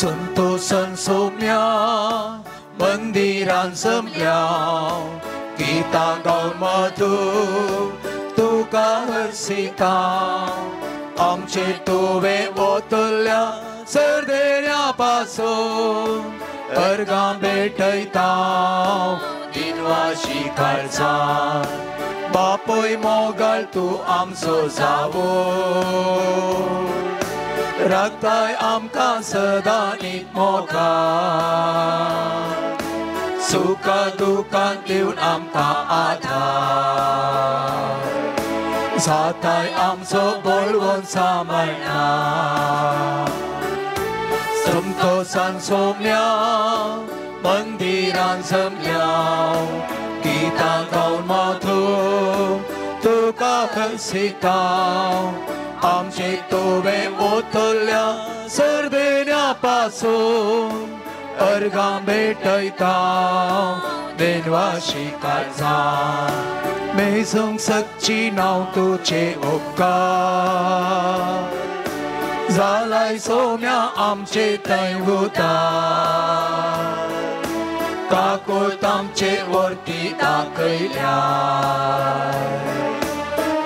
संतोषान सोम्या मंदिरान जमल्या गीतां गावन मधू तुका हरसिता आमचे तुवें ओतल्या सरदेण्या पासून अर्गां भेटयता दिनवाशी काळजान बापूय मोगाळ तूं आमचो जावो राखताय आमकां सदां नीत मोगान सुखा दुखान दिवन आमकां आधार जाताय आमचो बळवंत सांबाळना संतोषान सोम्या मंदिरान जमल्या गीतां गावन मधू तुका हरसिता आमचे तुवें ओतल्या सरदेण्या पासून अर्गां भेटयता देनवाशी काळजान मेजूंक सकची नांव तुजे उपकार जालाय सोम्या आमचे थंय उदार काकूत आमचे वरती दाखयल्या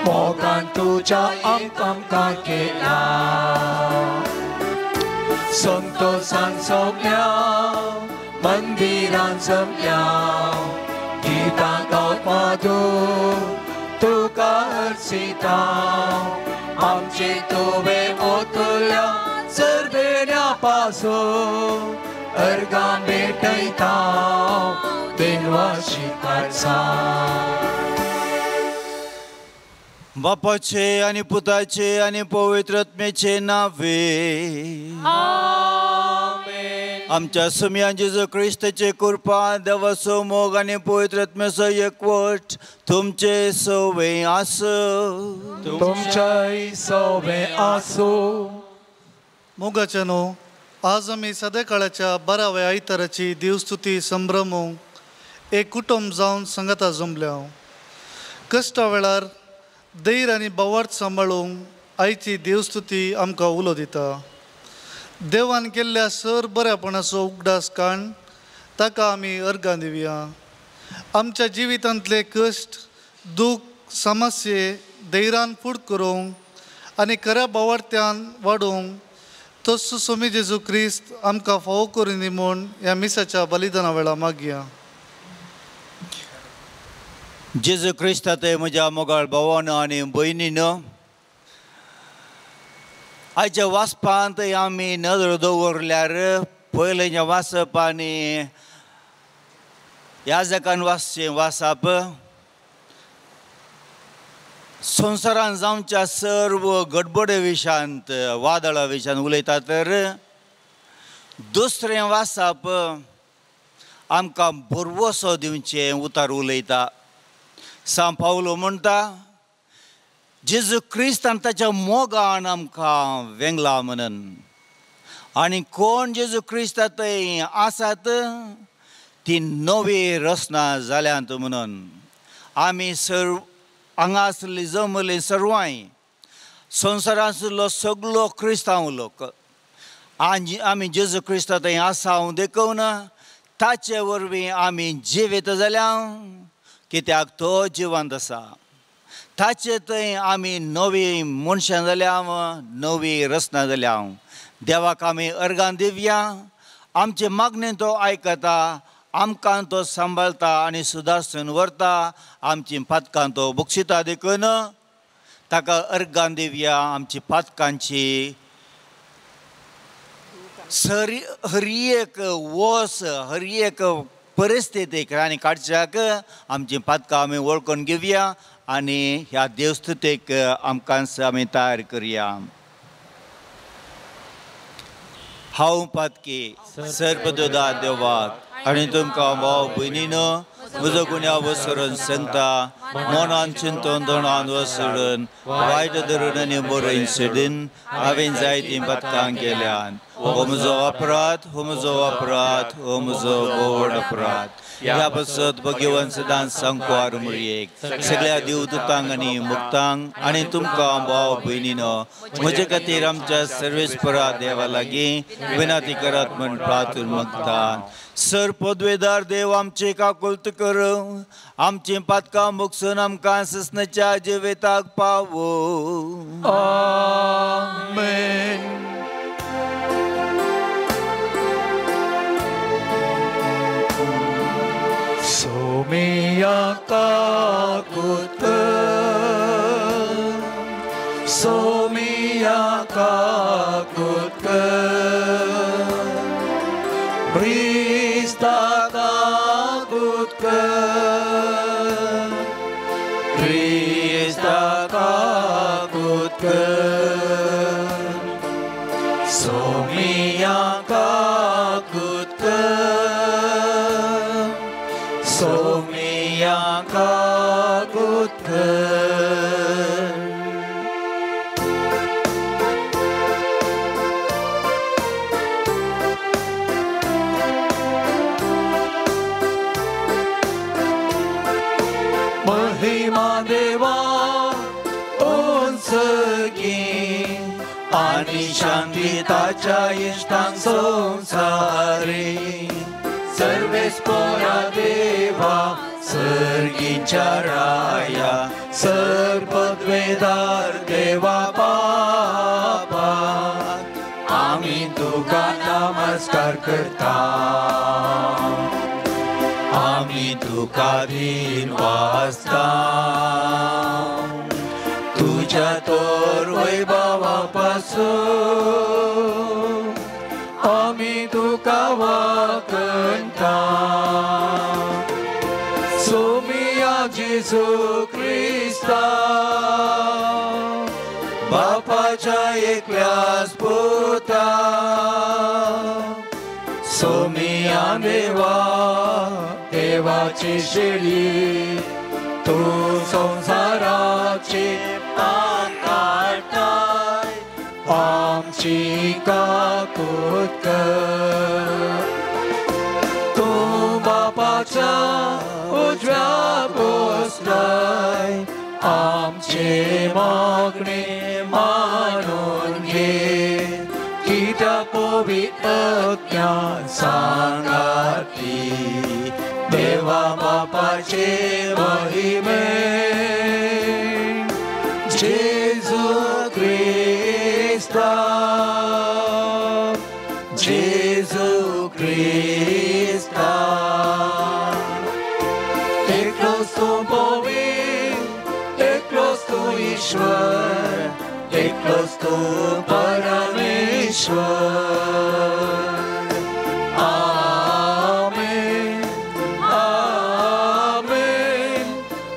मोगान तुज्या आमकां केला संतोषान सोम्या मंदिरान जमल्या गीतां गावन मधू तुका हरसिता आमचे तुवें ओतल्या सरदेण्या पासून अर्गां भेटयता देनवाशी काळजान. बापाचे आनी पुताचे आनी पवित्र आत्म्याचे नावे आमेन. आमच्या सुमया जेजू क्रिस्ताचे कृपा देवाचो मोग आनी पवित्र आत्म्याचो एकवट तुमचे सवे आसूं. तुमच्याय सवे आसूं. मोगाचे न्हू आज आमी सदांकाळाच्या बाराव्या आयताराची देवस्तुती संभ्रमूंक एक कुटुंब जावन संगता जमल्या. कश्टा वेळार धैर्य आनी भावार्थ सांबाळूंक आयची देवस्तुती आमकां उलो दिता. देवान केल्ल्या सर बऱ्यापणाचो उगडास काण ताका आमी अर्गां दिवया. आमच्या जिवितांतले कश्ट दूख समस्ये धैर्यान फूड करूंक आनी खऱ्या भावार्थ्यान वाडोवंक तस्सो स्वामी जेजू क्रिस्त आमकां फावो करून दी म्हूण ह्या मिसाच्या बलिदाना वेळार मागया. जेजू क्रिस्ता ते म्हज्या मोगाळ भावान आनी भयणीन आयच्या वाचपांत आमी नदर दवरल्यार पयलें वाचप आनी याजकान वाचचें वाचप संवसारान जावच्या सर्व गडबडे विशयांत वादळा विशयांत उलयता तर दुसरें वाचप आमकां भरवसो दिवचें उतार उलयता. सांव पावलो म्हणटा जेजू क्रिस्तान ताच्या मोगान आमकां वेंगला म्हणून आनी कोण जेजू क्रिस्ता थंय आसात ती नवी रचना जाल्यांत म्हणून आमी सर्व हांगा आसली जमली सर्वांय संवसारांतलो सगलो क्रिस्तांव लोक आनी आमी जेजू क्रिस्ता थंय आसा देखून ताचे वरवीं आमी जिवेत जाल्या कित्याक तो जिवंत आसा. ताचे थंय आमी नवी मनशां जाल्या नवी रचना जाल्या. देवाक आमी अर्गां दिवया. आमचे मागणें तो आयकता आमकां तो सांबाळता आनी सुदारसून व्हरता. आमची पातकां तो बक्षिता देखून ताका अर्गां दिवया. आमची पातकांची सरी हर एक वस हर एक परिस्थितीक आनी काडच्याक आमची पातकां आमी वळखून घेवया आनी ह्या देवस्तुतीक आमकां आमी तयार करया. हांव पातकी सर्पदोदा देवाक आनी तुमकां भाव भयणीनो म्हजो गुन्यांव वसरून सांगता मनान चिंतून दोणान वसरून वायट धरून आनी बरयन सोडून हांवें जायतीं पातकां केल्यान. हो म्हजो अपराध, हो म्हजो अपराध, हो म्हजो व्हड अपराध. ह्या पासत भगवान सदांच संकवार मुरयेक सगळ्या देवदूतांक आनी मुक्तांक आनी तुमकां भाव भयणीनो म्हजे खातीर आमच्या सर्वेस्परा देवा लागीं विनंती करात म्हण प्रार्थना मागता. सर पदवेदार देव आमचे काकुळट कर, आमची पातकां मुकसून आमकां ससनाच्या जिविताक पावो. आमेन. सोमिया काकुत, सोमिया काकुत, क्रिस्ता काकुत, क्रिस्ता काकुत, सोमिया काकुत, सोमिया काकुत. महिमा देवा उंचगी आनी शांती ताच्या इश्टांक संवसारी. सर्वेस्परा देवा सर्गीच्या राया सर पदवेदार देवा बापा आमी तुका नमस्कार करता, आमी तुका दीन वाचता. तुज्या तर वैभवा पासून आमी तुका वाकणता. सोमिया जेजू क्रिस्ता बापाच्या एकल्याच पुता, सोमिया देवा देवाची शेळी तूं संवसाराची पाप काडटाय आमची काकूत कर. तूं बापाच्या उजव्या बसलाय आमचे मागणे मानून घे, कित्याक पवित्र ज्ञान सांगाती देवा बापाचे महिमे. जेजू क्रिस्ता, जेजू क्रिस्ता, एकलोच तूं पवित्र, एकलोच तूं ईश्वर, एकलोच तूं परमेश्वर. आमेन, आमेन,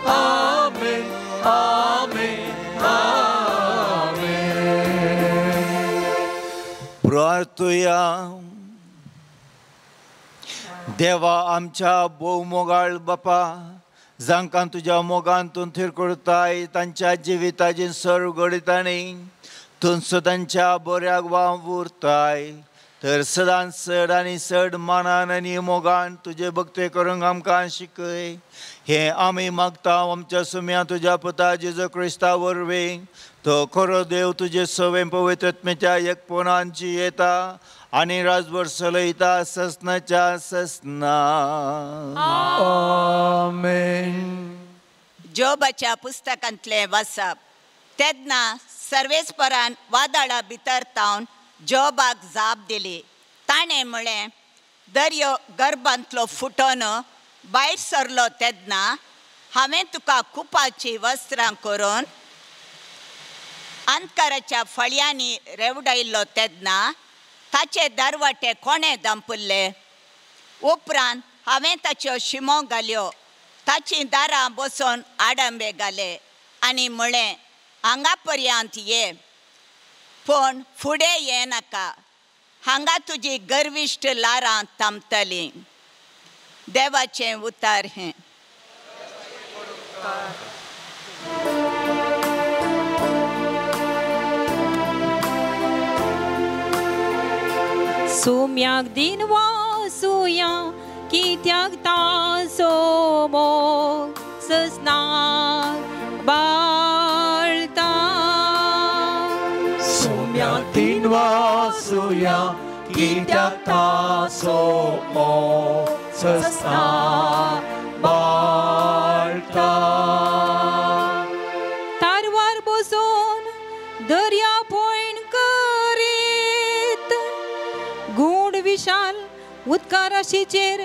आमेन, आमेन, आमेन. प्रार्थुया. देवा आमच्या भोव मोगाळ बापा, जांकां तुज्या मोगान तूं थीर करताय तांच्या जिविताची सर्व घडितांनी तूं सदांच्या बऱ्याक वावुरताय, तर सदांच चड आनी चड मानान आनी मोगान तुजे भक्ती करूंक आमकां शिकय. हें आमी मागता आमच्या सुम्या तुज्या पुता जेजू क्रिस्ता वरवीं. तो खरो देव तुजे सवें पवित्रत्मेच्या एकपणांची येता आनी राजभर चलयता ससनाच्या ससना. आमेन. जोबाच्या पुस्तकांतलें वाचप. तेन्ना सर्वेस्परान वादळा भितर तावन जोबाक जाप दिली. ताणें म्हळें, दर्यो गर्भांतलो फुटोन भायर सरलो तेन्ना हांवें तुका कुपाचीं वस्त्रां करून अंधकाराच्या फळयांनी रेवडायल्लो तेन्ना ताचे दरवाटे कोणें दांपुल्ले? उपरांत हांवें ताच्यो शिमो घाल्यो, ताचीं दारां बसोवन आडंबे घाले आनी म्हळें, हांगा पर्यंत ये, पूण फुडें ये नाका, हांगा तुजी गर्विश्ट लारां थांबतलीं. देवाचें उतार हें. सोम्याक दिन वासुया कित्याक ताचो मोग ससनाक बाळता. सोम्या तीन वासुया कित्याक ताचो मोग ससनाक बाळता. तारवार बसून दर्या पयण करीत गूढ विशाल उदकाराशीचेर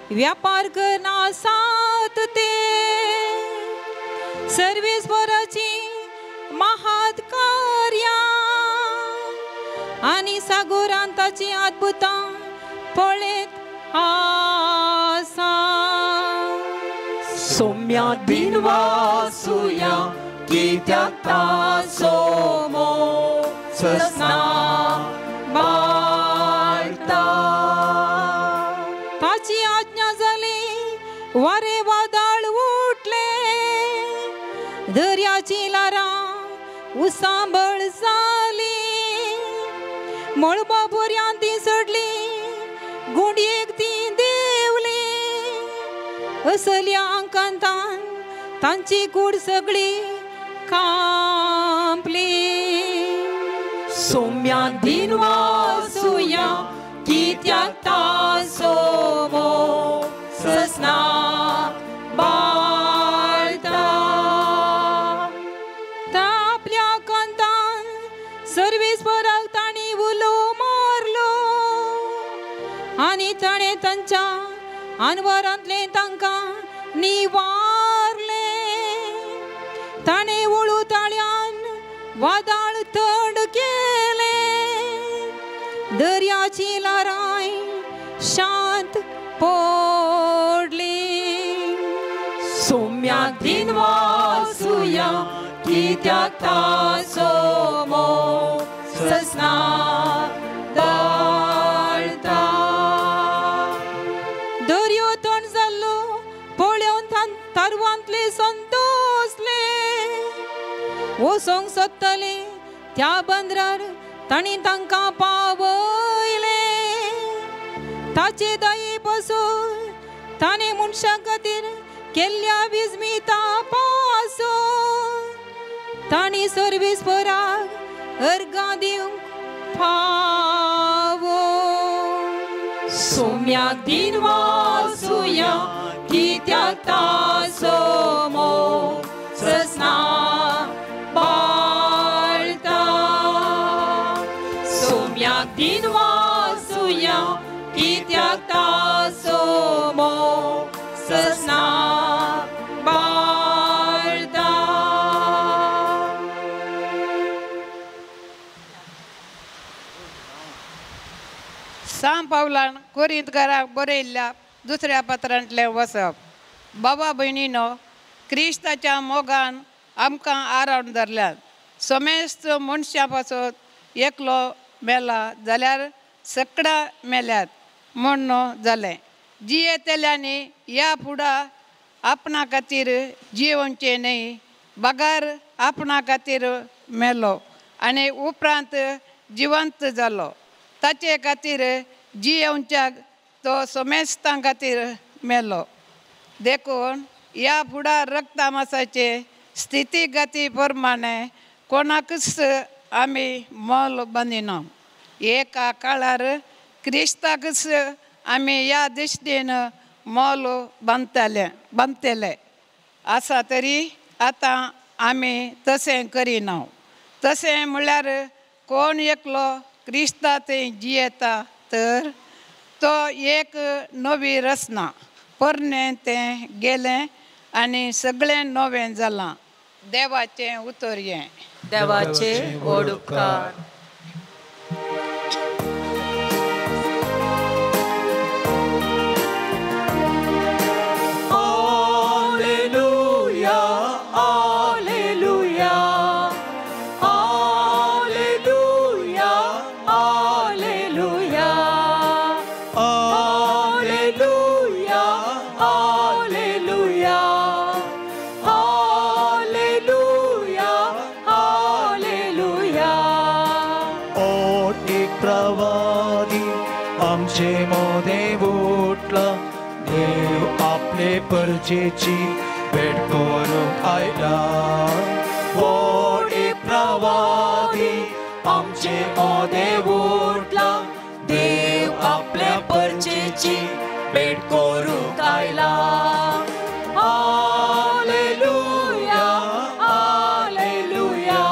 व्यापार करनासात ते सर्वेस्पराची महात कार्यां आनी सागोरान ताची अद्भुतां पळयत आसा. सोम्या दिन वासुया कित्याक ताचो मोग ससनाक बाळता. ताची आज्ञा जाली वारे वादळ उठले दर्याची ल्हारां उसांबळ जाली मळबा पर्यांत ती चडली गुंडयेक ती देंवली असल्या आंकांतान तांची कूड सगळी कांपली. सोम्या दिन वासुया कित्याक ताचो मोग ससनाक बाळता. आपल्या कांतान सर्वेस्पराक तांणी उलो मारलो आनी ताणें तांच्या आनवरांतलें तांकां निवारलें. ताणें वळू ताळ्यान वादळ थंड केलें दर्याची ल्हारांय शांत पडली. सोम्या दिन वासुया कित्याक ताचो मोग ससनाक बाळता. दर्यो थंड जाल्लो पळोवन तारवांतले संतोसले वचोंक सोदताले त्या बंदरार तांणी तांकां पावयले. ताचे दये पासून ताणें मनशां खातीर केल्ल्या विस्मिता पासून तांणी सर्वेस्पराक अर्गां दिवंक फावो. सोम्या दिन वासुया कित्याक ताचो मोग ससनाक बाळता. सोम्या दिन वासुया कित्याक ताचो मोग ससनाक बाळता. सांव पावलान कोरिंतकाराक बरयल्ल्या दुसऱ्या पत्रांतलें वसप. बाबा भयणीनो, क्रिस्ताच्या मोगान आमकां आरावन धरल्यात. समेस्त मनशां पासत एकलो मेला जाल्यार सगळां मेल्यात म्हूण जालें. जियेतल्यांनी ह्या फुडां आपणा खातीर जियोवचें न्हय, बगर आपणा खातीर मेलो आनी उपरांत जिवंत जालो. ताचे खातीर जियोवच्याक तो समेस्तां खातीर मेलो. देखून ह्या फुडार रक्तामासाचे स्थिती गती प्रमाणे कोणाकूच आमी मोल बांदिना. एका काळार क्रिस्ताकूच आमी ह्या दृश्टीन मोल बांदतले आसा तरी आतां आमी तशें करिना. तशें म्हणल्यार कोण एकलो क्रिस्ता थंय जियेता तर तो एक नवी रचना, पोरणें तें गेलें आनी सगळें नवें जालां. देवाचें उतर हें. देवाचे व्हड उपकार. Alleluia, Alleluia, Alleluia, Alleluia, Alleluia, Alleluia, Alleluia, Alleluia. और एक प्रवादी आमचे मोदे उठला, परजेची भेट करूंक आयला. व्हड एक प्रवादी आमचे मोदें उठला, देव आपल्या परजेची भेट करूंक आयला. Hallelujah, hallelujah,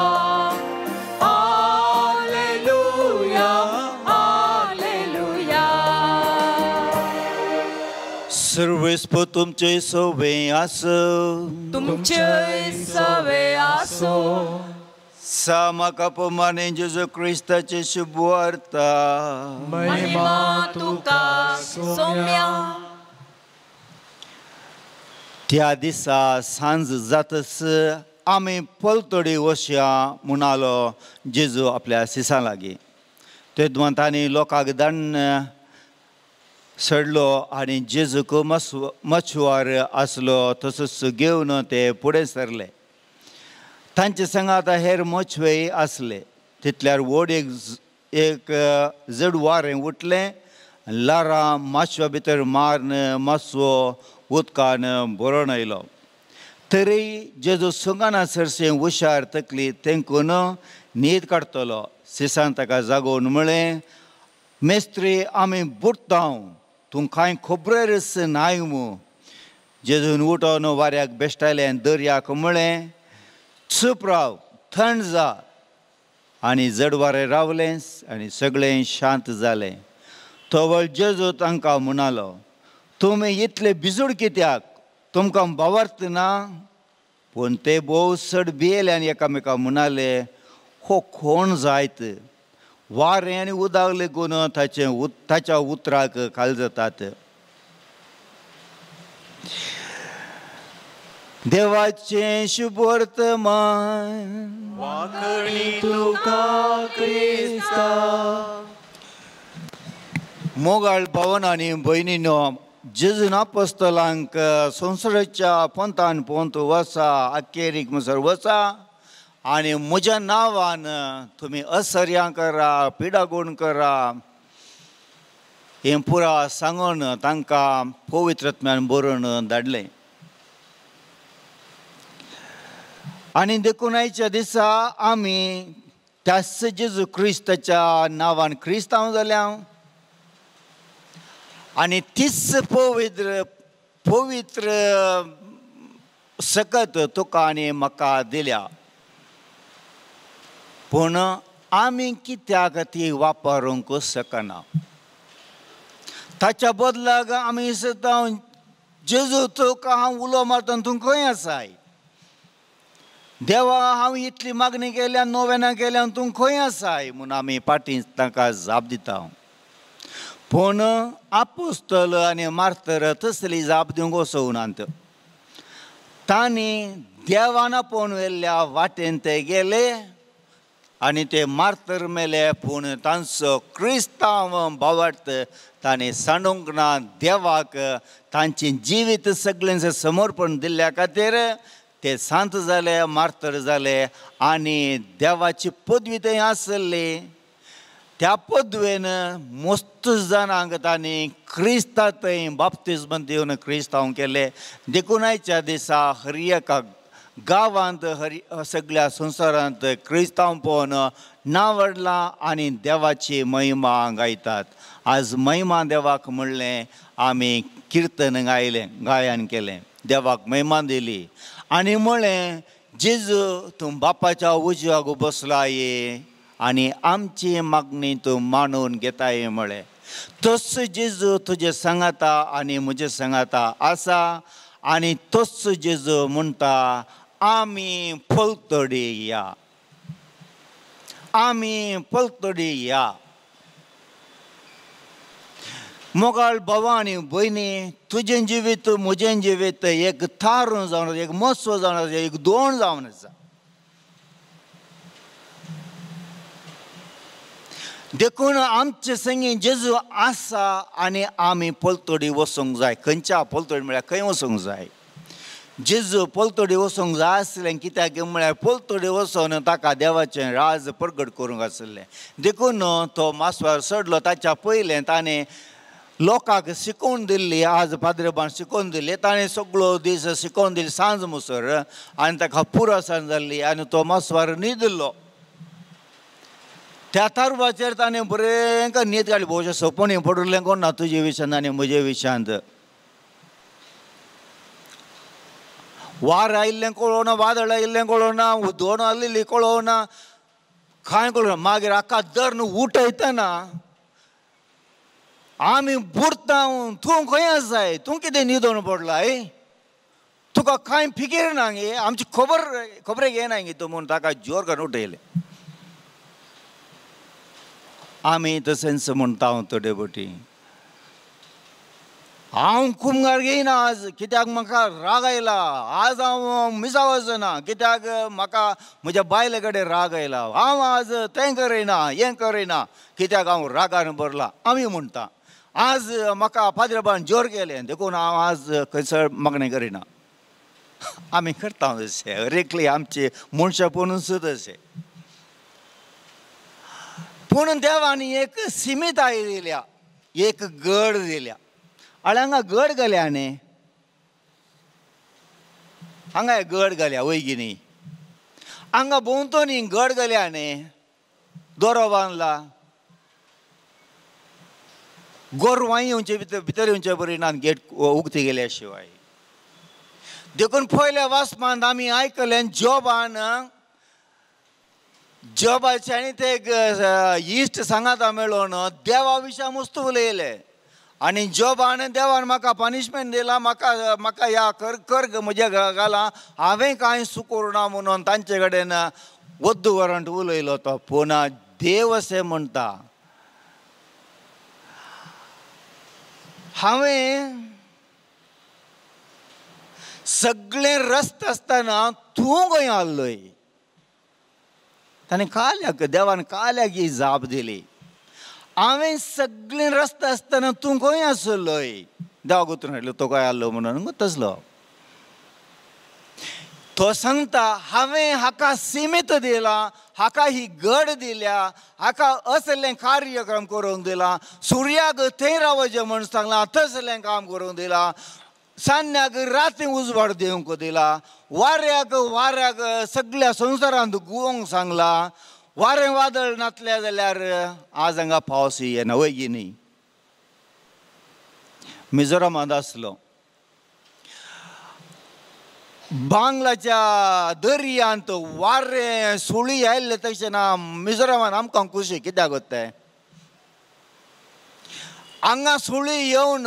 hallelujah, hallelujah. सर्वेस्प तुमचे सवे आसूं, तुमचे सवे आसूं. सामका प्रमाणे जेजू क्रिस्ताचे शुभवार्ता. महिमा तुका सोम्या. त्या दिसा सांज जातच आमी पलतडी वसया म्हणालो जेजू आपल्या सिसां लागीं. तेदमा तांणी लोकांक दान सडलो आनी जेजूक मछवार आसलो तसोच घेवन ते फुडें सरले. तांचे संगात हेर मछवेय आसले. तितल्यार व्हड एक जड वारें उठलें, ल्हारां माशवा भितर मारून मासवो उदकान भरून आयलो. तरी जेजू सुंगाना सरशें हुशार तकली तेंकून न्हीद काडटलो. सिसान ताका जागोवन म्हळें, मेस्त्री आमी बुडटा, तूं कांय खबरेरच नाय मू. जेजून उठोन वाऱ्याक बेश्टायलें, दर्याक म्हळें, चूप राव, थंड जा. आनी जड वारें रावलें आनी सगळें शांत जालें. तवळ जेजू तांकां म्हणालो, तुमी इतले भिजूड कित्याक, तुमकां भावार्थ ना? पूण ते भोव चड भियेले आनी एकामेका म्हणाले, हो कोण जायत, वारें आनी उदक लेगून ताच्या उतराक खाल जातात. देवाचें शुभवर्तमान. वाखणी तुका क्रिस्ता. मोगाळ भावन आनी भयणीनो, जेजून आपोस्तलांक संवसाराच्या पंथान पोंत वसा, अखेरीक म्हणसर वसा आनी म्हज्या नांवान तुमी असर्यां करा, पिडागुण करा, हें पुरा सांगून तांकां पवित्र आत्म्यान बरोवन धाडलें. आनी देखून आयच्या दिसा आमी त्याच जेजू क्रिस्ताच्या नांवान क्रिस्तांव जाल्या आनी तीच पवित्र पवित्र सकत तुका आनी म्हाका दिल्या. पूण आमी कित्याक ती वापरूंक शकना. ताच्या बदलाक आमी सदां जेजू तुका हांव उलो मारता, तूं खंय आसाय? देवा हांव इतली मागणी केल्या, नोवेनां केल्या, तूं खंय आसाय म्हूण आमी फाटीं तांकां जाप दिता. पूण आपोस्तल आनी मार्तर तसली जाप दिवंक वचूनात. तांणी देवान आपोवन व्हेल्ल्या वाटेन ते गेले आनी ते मार्तर मेले. पूण तांचो क्रिस्तांव भावार्थ तांणी सांडूंक ना. देवाक तांचें जिवीत सगळ्यांचें समर्पण दिल्ल्या खातीर ते सांत जाले, मार्तर जाले आनी देवाची पदवी थंय आसली. त्या पदवेन मस्त जाणांक तांणी क्रिस्ता थंय बाप्तिज्म दिवन क्रिस्तांव केले. देखून आयच्या दिसा हर एका गांवांत, हर सगळ्या संवसारांत क्रिस्तांव पळोवन नांव आनी देवाची महिमा गायतात. आज महिमा देवाक म्हणलें आमी किर्तन गायलें, गायन केलें, देवाक महिमा दिली आनी म्हळें, जेजू तूं बापाच्या उजव्याक बसला ये आनी आमची मागणी तूं मानून घेताय म्हळें. तोच जेजू तुजे सांगाता आनी म्हजे सांगाता आसा आनी तोच जेजू म्हणटा, आमी पलतडी या, आमी पलतडी या. मोगाळ भावा आनी भयणी, तुजें जिवीत म्हजें जिवीत एक थारून जावन आसा, एक मस्व जावन आसा, एक दोन जावन आसा. देखून आमचे संगी जेजू आसा आनी आमी पलतडी वचूंक जाय. खंयच्या पलतडी म्हळ्यार खंय वचूंक जाय? जेजू पलतडी वचूंक जाय आसलें कित्याक म्हळ्यार पलतडी वचून ताका देवाचें राज प्रगट करूंक आसलें. देखून तो मासवार चडलो. ताच्या पयलें ताणें लोकांक शिकोवन दिल्ली आज पाद्रेबान शिकोवन दिल्ली ताणें सगळो दीस शिकोवन दिली सांज मुसर आनी ताका पुरसाण जाल्ली आनी तो मासवार न्हिदिल्लो. त्या तारवाचेर ताणें बरें न्हीद काडली. भोवशा सपन पडिल्लें कोण ना तुजे विशयांत आनी म्हजे विशयांत. वार आयिल्लें कळोना, वादळ आयिल्लें कळोना, उदोण आयिल्ली कळोना, कांय कळना. मागीर आक्का दर्न उठयतना आमी बुडता, तूं खंय आसाय, तूं कितें न्हिदोन पडलाय, तुका कांय फिकीर ना गे, आमची खबर खबरेक येना गे तूं म्हूण ताका जोर करून उठयलें. आमी तशेंच म्हणटा हांव थोडे बोटी हांव कुमगार घेयना आज, कित्याक म्हाका राग आयला, आज हांव मिसा वचना कित्याक म्हाका म्हज्या बायले कडेन राग आयला, हांव आज तें करयना हें करयना कित्याक हांव रागान भरला. आमी म्हणटा आज म्हाका पाद्रेबान जोर केलें देखून हांव आज खंयसर मागणें करिना. आमी करता तशें हरेकली आमची मनशापणूच तशें. पूण देवान एक सिमिताय दिल्या, एक गड दिल्या. आनी हांगा गड घाल्या न्ही, हांगा गड घाल्या वय की न्ही, हांगा भोंवतणी गड घाल्या न्ही, दोरो बांदला, गोरवां येवचे भितर भितर येवचे बरी ना गेट उगती गेल्या शिवाय. देखून पयल्या वाचपांत आमी आयकलें जोबान जोबाचे आनी ते इश्ट सांगाता मेळोन देवा विशया मस्त उलयले आनी जोबान देवान म्हाका पनिशमेंट दिला, म्हाका म्हाका ह्या कर कर म्हज्या घाला, हांवें कांय चूक करूना म्हणून तांचे कडेन वद्दू वरंट उलयलो तो. पूण देव अशें म्हणटा हांवें सगळें रस्त आसतना तूं खंय आहलोय. ताणें काल्याक देवान काल्याक ही जाप दिली, हांवें सगळें रस्ते आसतना तूं खंय आसलोय. देवाक उतरून हाडलो तो खंय आहलो म्हणून तसलो तो सांगता हांवें हाका सिमीत दिला, हाका ही गड दिल्या, हाका असलें कार्यक्रम करूंक दिला, सुर्याक थंय रावचें म्हूण सांगलां तसलें काम करूंक दिलां, सान्न्याक राती उजवाड दिवंक दिला, वाऱ्याक वाऱ्याक सगळ्या संवसारांत गुवोंक सांगलां, वारें वादळ नासलें जाल्यार आज हांगा पावस येना वय की न्ही. मिझोरामांत आसलो, बांगलाच्या दर्यांत वारें सुळी आयिल्लें तशें ना मिझोरामांत आमकां खुशी कित्याक तें हांगा सुळी येवन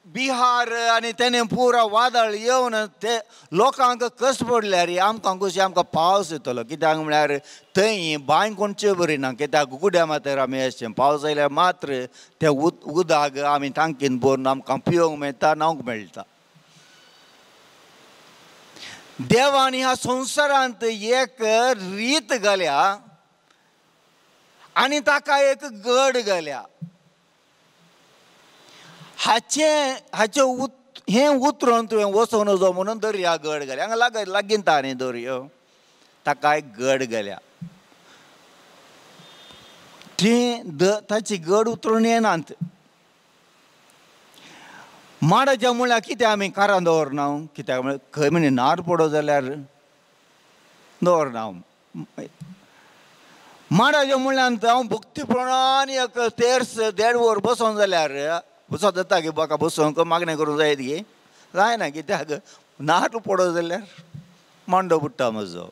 बिहार आनी तेणें पुरा वादळ येवन ते लोकांक कश्ट पडल्यार आमकां खुशी आमकां पावस येतलो कित्याक म्हळ्यार थंय बांय कोणचे बरी ना कित्याक गुड्या माथ्यार आमी अशें पावस आयल्यार मात्र ते उदक आमी टांकीन भरून आमकां पिवंक मेळटा, न्हावंक मेळटा. देवान ह्या संवसारांत एक रीत घाल्या आनी ताका एक गड घाल्या. हाचें हाचें हें उतरून तुवें वचोन वचो म्हणून दर्या गड घाल्या. हांगा लाग लागींता न्ही दर्यो, ताका एक गड घाल्या. ती ताची गड उतरून येनात. माडाच्या मुळ्या कितें आमी कारां दवरना कित्याक म्हळ्यार खंय म्हणे नार पडो जाल्यार दवरना. माडाच्या मुळ्यान हांव भक्तीप्रमाण एक तेर्स देड वर बसोन जाल्यार बसोन जाता की म्हाका बसोवंक मागणें करूंक जायत गे, जायना कित्याक नार पडो जाल्यार मांडो बुडटा म्हजो.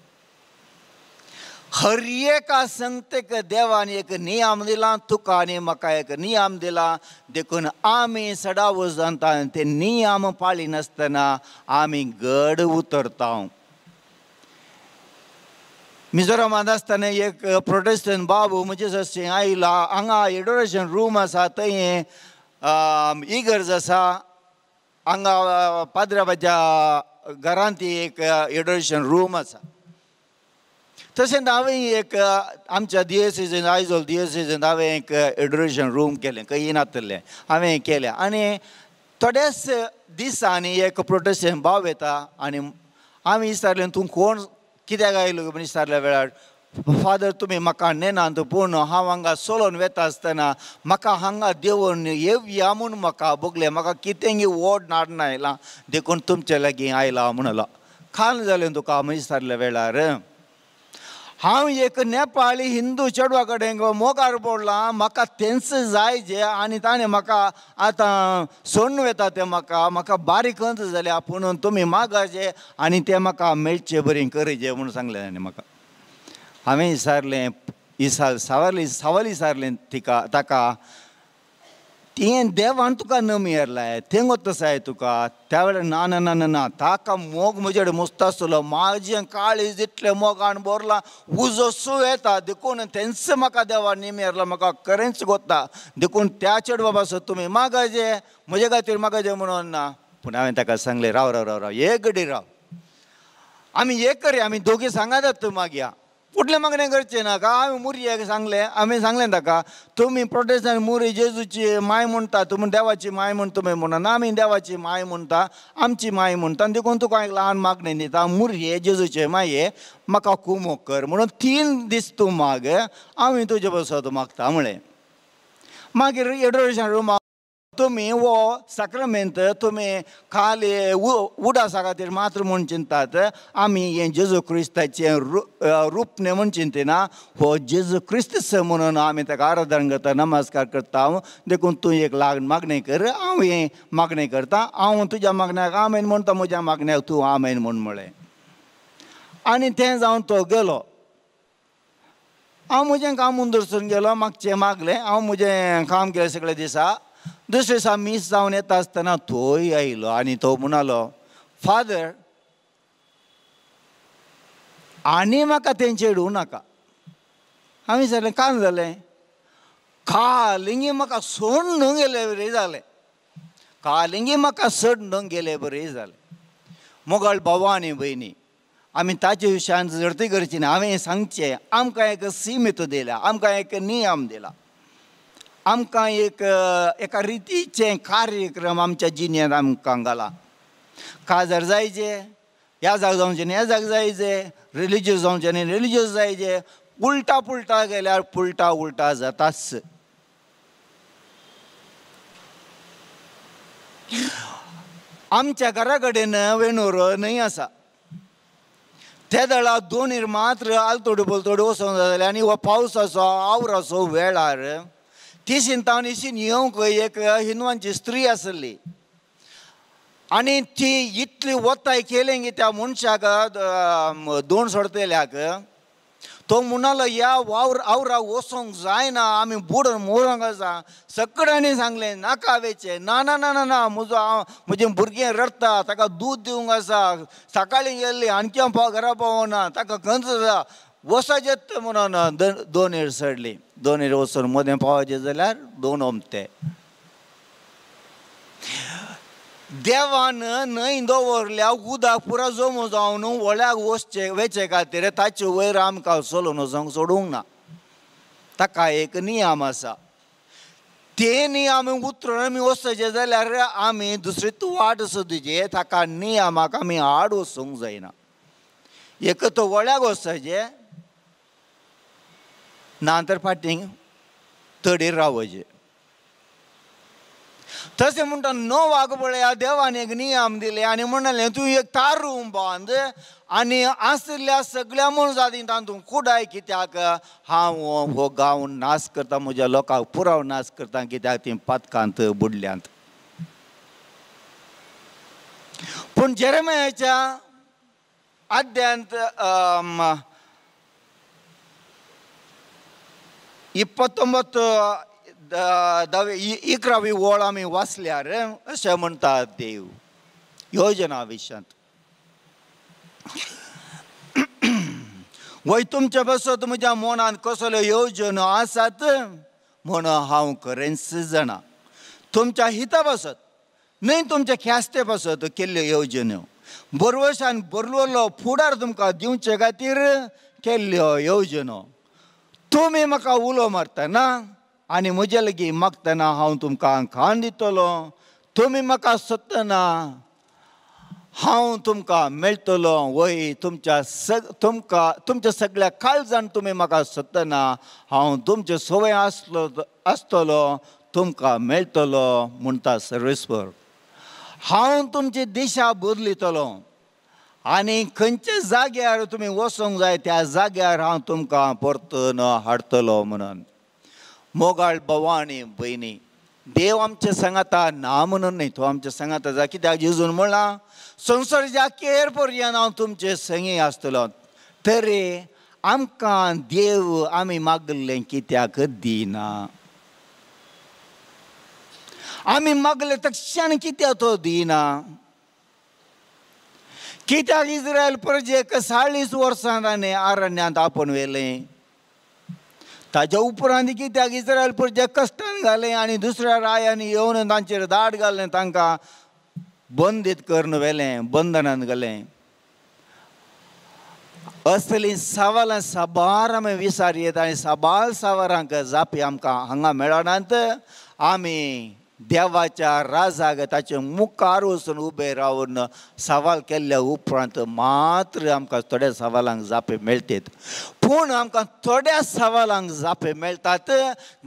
हर एका संगतेक देवान एक नियम दिला, तुका आनी म्हाका एक नियम दिला. देखून आमी सदावस जाता ते नियम पाळिनासतना आमी गड उतरता. मिझोरामांत आसतना एक प्रोटेस्टंट बाबू म्हणजे जशें आयला, हांगा एडोरेशन रूम आसा थंय इगर्ज आसा, हांगा पाद्राबाच्या घरांत एक एडोरेशन रूम आसा. तशेंच हांवें एक आमच्या दियेसीन आयजोल दियेसीन हांवें एक एडोरेशन रूम केलें, खंय नातलें हांवें केलें. आनी थोड्याच दिसांनी एक प्रोटेस्टंट भाव येता आनी आमी विचारलें तूं कोण कित्याक आयलो म्हण विचारल्या वेळार फादर तुमी म्हाका नेनात पूण हांव हांगा सोलोन वेता आसतना म्हाका हांगा देवून येवया म्हूण म्हाका भोगलें म्हाका कितेंगी ओड नाडना आयलां देखून तुमचे लागीं आयला म्हणलो. खाल जालें तुका विचारल्या वेळार हांव एक नेपाळी हिंदू चेडवा कडेन मोगार पडलां म्हाका तेंच जाय जे आनी ताणें म्हाका आतां सोडून वेता तें म्हाका म्हाका बारीक खंच जाल्या पूण तुमी मागाचे आनी तें म्हाका मेळचें बरीं करचें म्हणून सांगलें ताणें म्हाका. हांवें विचारलें इसाल सवाल विचारलें तिका ताका तें देवान तुका नमी लाय थंय तसाय तुका त्या वेळार ना ना ना ना ना ताका मोग म्हजे कडेन मुस्त आसलो म्हाजें काळीज इतलें मोगान भरलां उजो सो येता देखून तेंच म्हाका देवान निमेरला म्हाका खरेंच गोत्ता देखून त्या चेडवा पासत तुमी मागाजे म्हजे खातीर मागाजे म्हणून ना. पूण हांवें ताका सांगलें राव राव राव राव एक घडी राव आमी एक करी आमी दोगी सांगात मागया कुठलें मागणें करचें नाका. हांवें मुरयेक सांगलें हांवें सांगलें ताका तुमी प्रोटेस्टंट मुरी जेजूची माय म्हणटा तुमी देवाची माय म्हण तुमी म्हणना आमी देवाची माय म्हणटा आमची माय म्हणटा देखून तुका एक ल्हान मागणें दिता मुरये जेजूचे माये म्हाका खूब मोग कर म्हणून 3 दीस तूं माग हांव तुजे बसत मागता म्हळें. मागीर एडोरेशन रुमा तुमी हो साक्रमेंत तुमी खाली उडासा खातीर मात्र म्हूण चिंतात आमी हें जेजू क्रिस्ताचें रूप न्हय म्हूण चिंतिना हो जेजू क्रिस्त म्हणून आमी ताका आराधन करता नमस्कार करता देखून तूं एक लागण मागणें कर हांव हें मागणें करता हांव तुज्या मागण्याक आमेन म्हणटा म्हज्या मागण्याक तूं आमेन म्हूण म्हळें. आनी तें जावन तो गेलो. हांव म्हजें काम मुंदरसून गेलो मागचें मागलें हांव म्हजें काम केलें सगळे दिसा. दुसरे दिसा मीस जावन येता आसतना तोय आयलो आनी तो म्हणालो फादर आनी म्हाका तें चेडूं नाका. हांवें विचारलें काल जालें कालिंगी म्हाका सोडून गेले बरें जालें कालिंगी म्हाका सोडून गेले बरें जालें. मोगाळ भावा आनी भयणी आमी ताचे विशयान जडती करची ना. हांवें सांगचें आमकां एक सीमित दिला आमकां एक नियम दिला आमकां एक एका रितीचें कार्यक्रम आमच्या जिणेंत आमकां घाला. काजार जायचे ह्या जाग जावचें न्ही ह्या जाग जायचे रिलिजियस जावचें न्ही रिलिजियस जायचे उल्टा पुलटा गेल्यार पुलटा उल्टा जाताच. आमच्या घरा कडेन वेणूर न्हंय आसा त्या दळा दोनीर मात्र आलतोडी पलतोडी वचोंक जाताले आनी हो पावसाचो आवराचो वेळार ती शिंतावन इशीन येवंक एक हिंदवांची स्त्री आसली आनी ती इतली वताय केलें की त्या मनशाक दोन सोडटल्याक तो म्हणालो ह्या वावर आवराक वचोंक जायना आमी बुडून मोरोंक आसा. सगळ्यांनी सांगलें नाका वेचें ना ना ना ना ना म्हजो हांव म्हजें भुरगें रडटा ताका दूद दिवंक आसा सकाळीं गेल्ली आणखी हांव घरा पावना ताका खंच आसा वसाचें म्हणून दोनीर सडली दोनीर वचून मदें पावचें जाल्यार दोन ओमते देवान न्हंय दवरल्या उदक पुरा जमो जावन व्हड्याक वचचें वेचे खातीर ताचे वयर आमकां चलोवन वचोंक सोडूंक ना. ताका एक नियम आसा ते नियम उतरून आमी वचचें जाल्यार आमी दुसरी वाट सोदची ताका नियमाक आमी आड वचूंक जायना. एक तो व्हड्याक वचचें ना तर फाटीं तडीर रावचें. तशें म्हणटा नोवाक पळया देवान एक नियम दिले आनी म्हणलें तूं एक तारू बांद आनी आशिल्ल्या सगळ्या मनजाती तातूंत कुडाय कित्याक हांव हो गांव नाश करता म्हज्या लोकांक पुराव नाश करता कित्याक तीं पातकांत बुडल्यांत. पूण जेरेमियाच्या अध्यांत 29 11वी ओळ आमी वाचल्यार अशें म्हणटा देव योजना विशयांत वय तुमचे पासत म्हज्या मनांत कसल्यो योजना आसात म्हूण हांव खरेंच जाणा तुमच्या हिता पासत न्हय तुमच्या ख्यास्ते पासत केल्ल्यो योजन्यो बरवशान बरवल्लो फुडार तुमकां दिवचे खातीर केल्ल्यो योजनो. तुमी म्हाका उलो मारतना आनी म्हजे लागीं मागतना हांव तुमकां खाण दितलो तुमी म्हाका सोदतना हांव तुमकां मेळटलो. वय तुमच्या तुमकां तुमच्या सगळ्या काळजान तुमी म्हाका सोदतना हांव तुमचे सवय आसलो आसतलो, तुमकां मेळटलो म्हणटा सर्वेस्पर. हांव तुमची दिशा बदलितलो आनी खंयच्या जाग्यार तुमी वचूंक जाय त्या जाग्यार हांव तुमकां परतून हाडटलो म्हणून. मोगाळ भाव आनी भयणी, देव आमचे सांगाता ना म्हणून न्हय, तो आमचे सांगाता जा. कित्याक जेजून म्हणलां संवसाराच्या अखेर पर्यंत हांव तुमचे संगी आसतलो. तरी आमकां देव आमी मागलें कित्याक दिना? आमी मागले तक्षण कित्याक तो दिना? कित्याक इस्रायल प्रजेक 40 वर्सां ताणें अरण्यांत आपोवन व्हेलें? ताच्या उपरांत कित्याक इस्रायल प्रजेक कश्टान घालें आनी दुसऱ्या रायांनी येवन तांचेर दाट घालें, तांकां बंदीत करून व्हेलें, बंधनांत घालें? असलीं सवालां साबार आमी विचार येता आनी साबार सवालांक जापी आमकां हांगा मेळनात. आमी देवाच्या राजाक ताचे मुखार वचून उबे रावन सवाल केल्ल्या उपरांत मात्र आमकां थोड्या सवालांक जापे मेळटात. पूण आमकां थोड्या सवालांक जापे मेळटात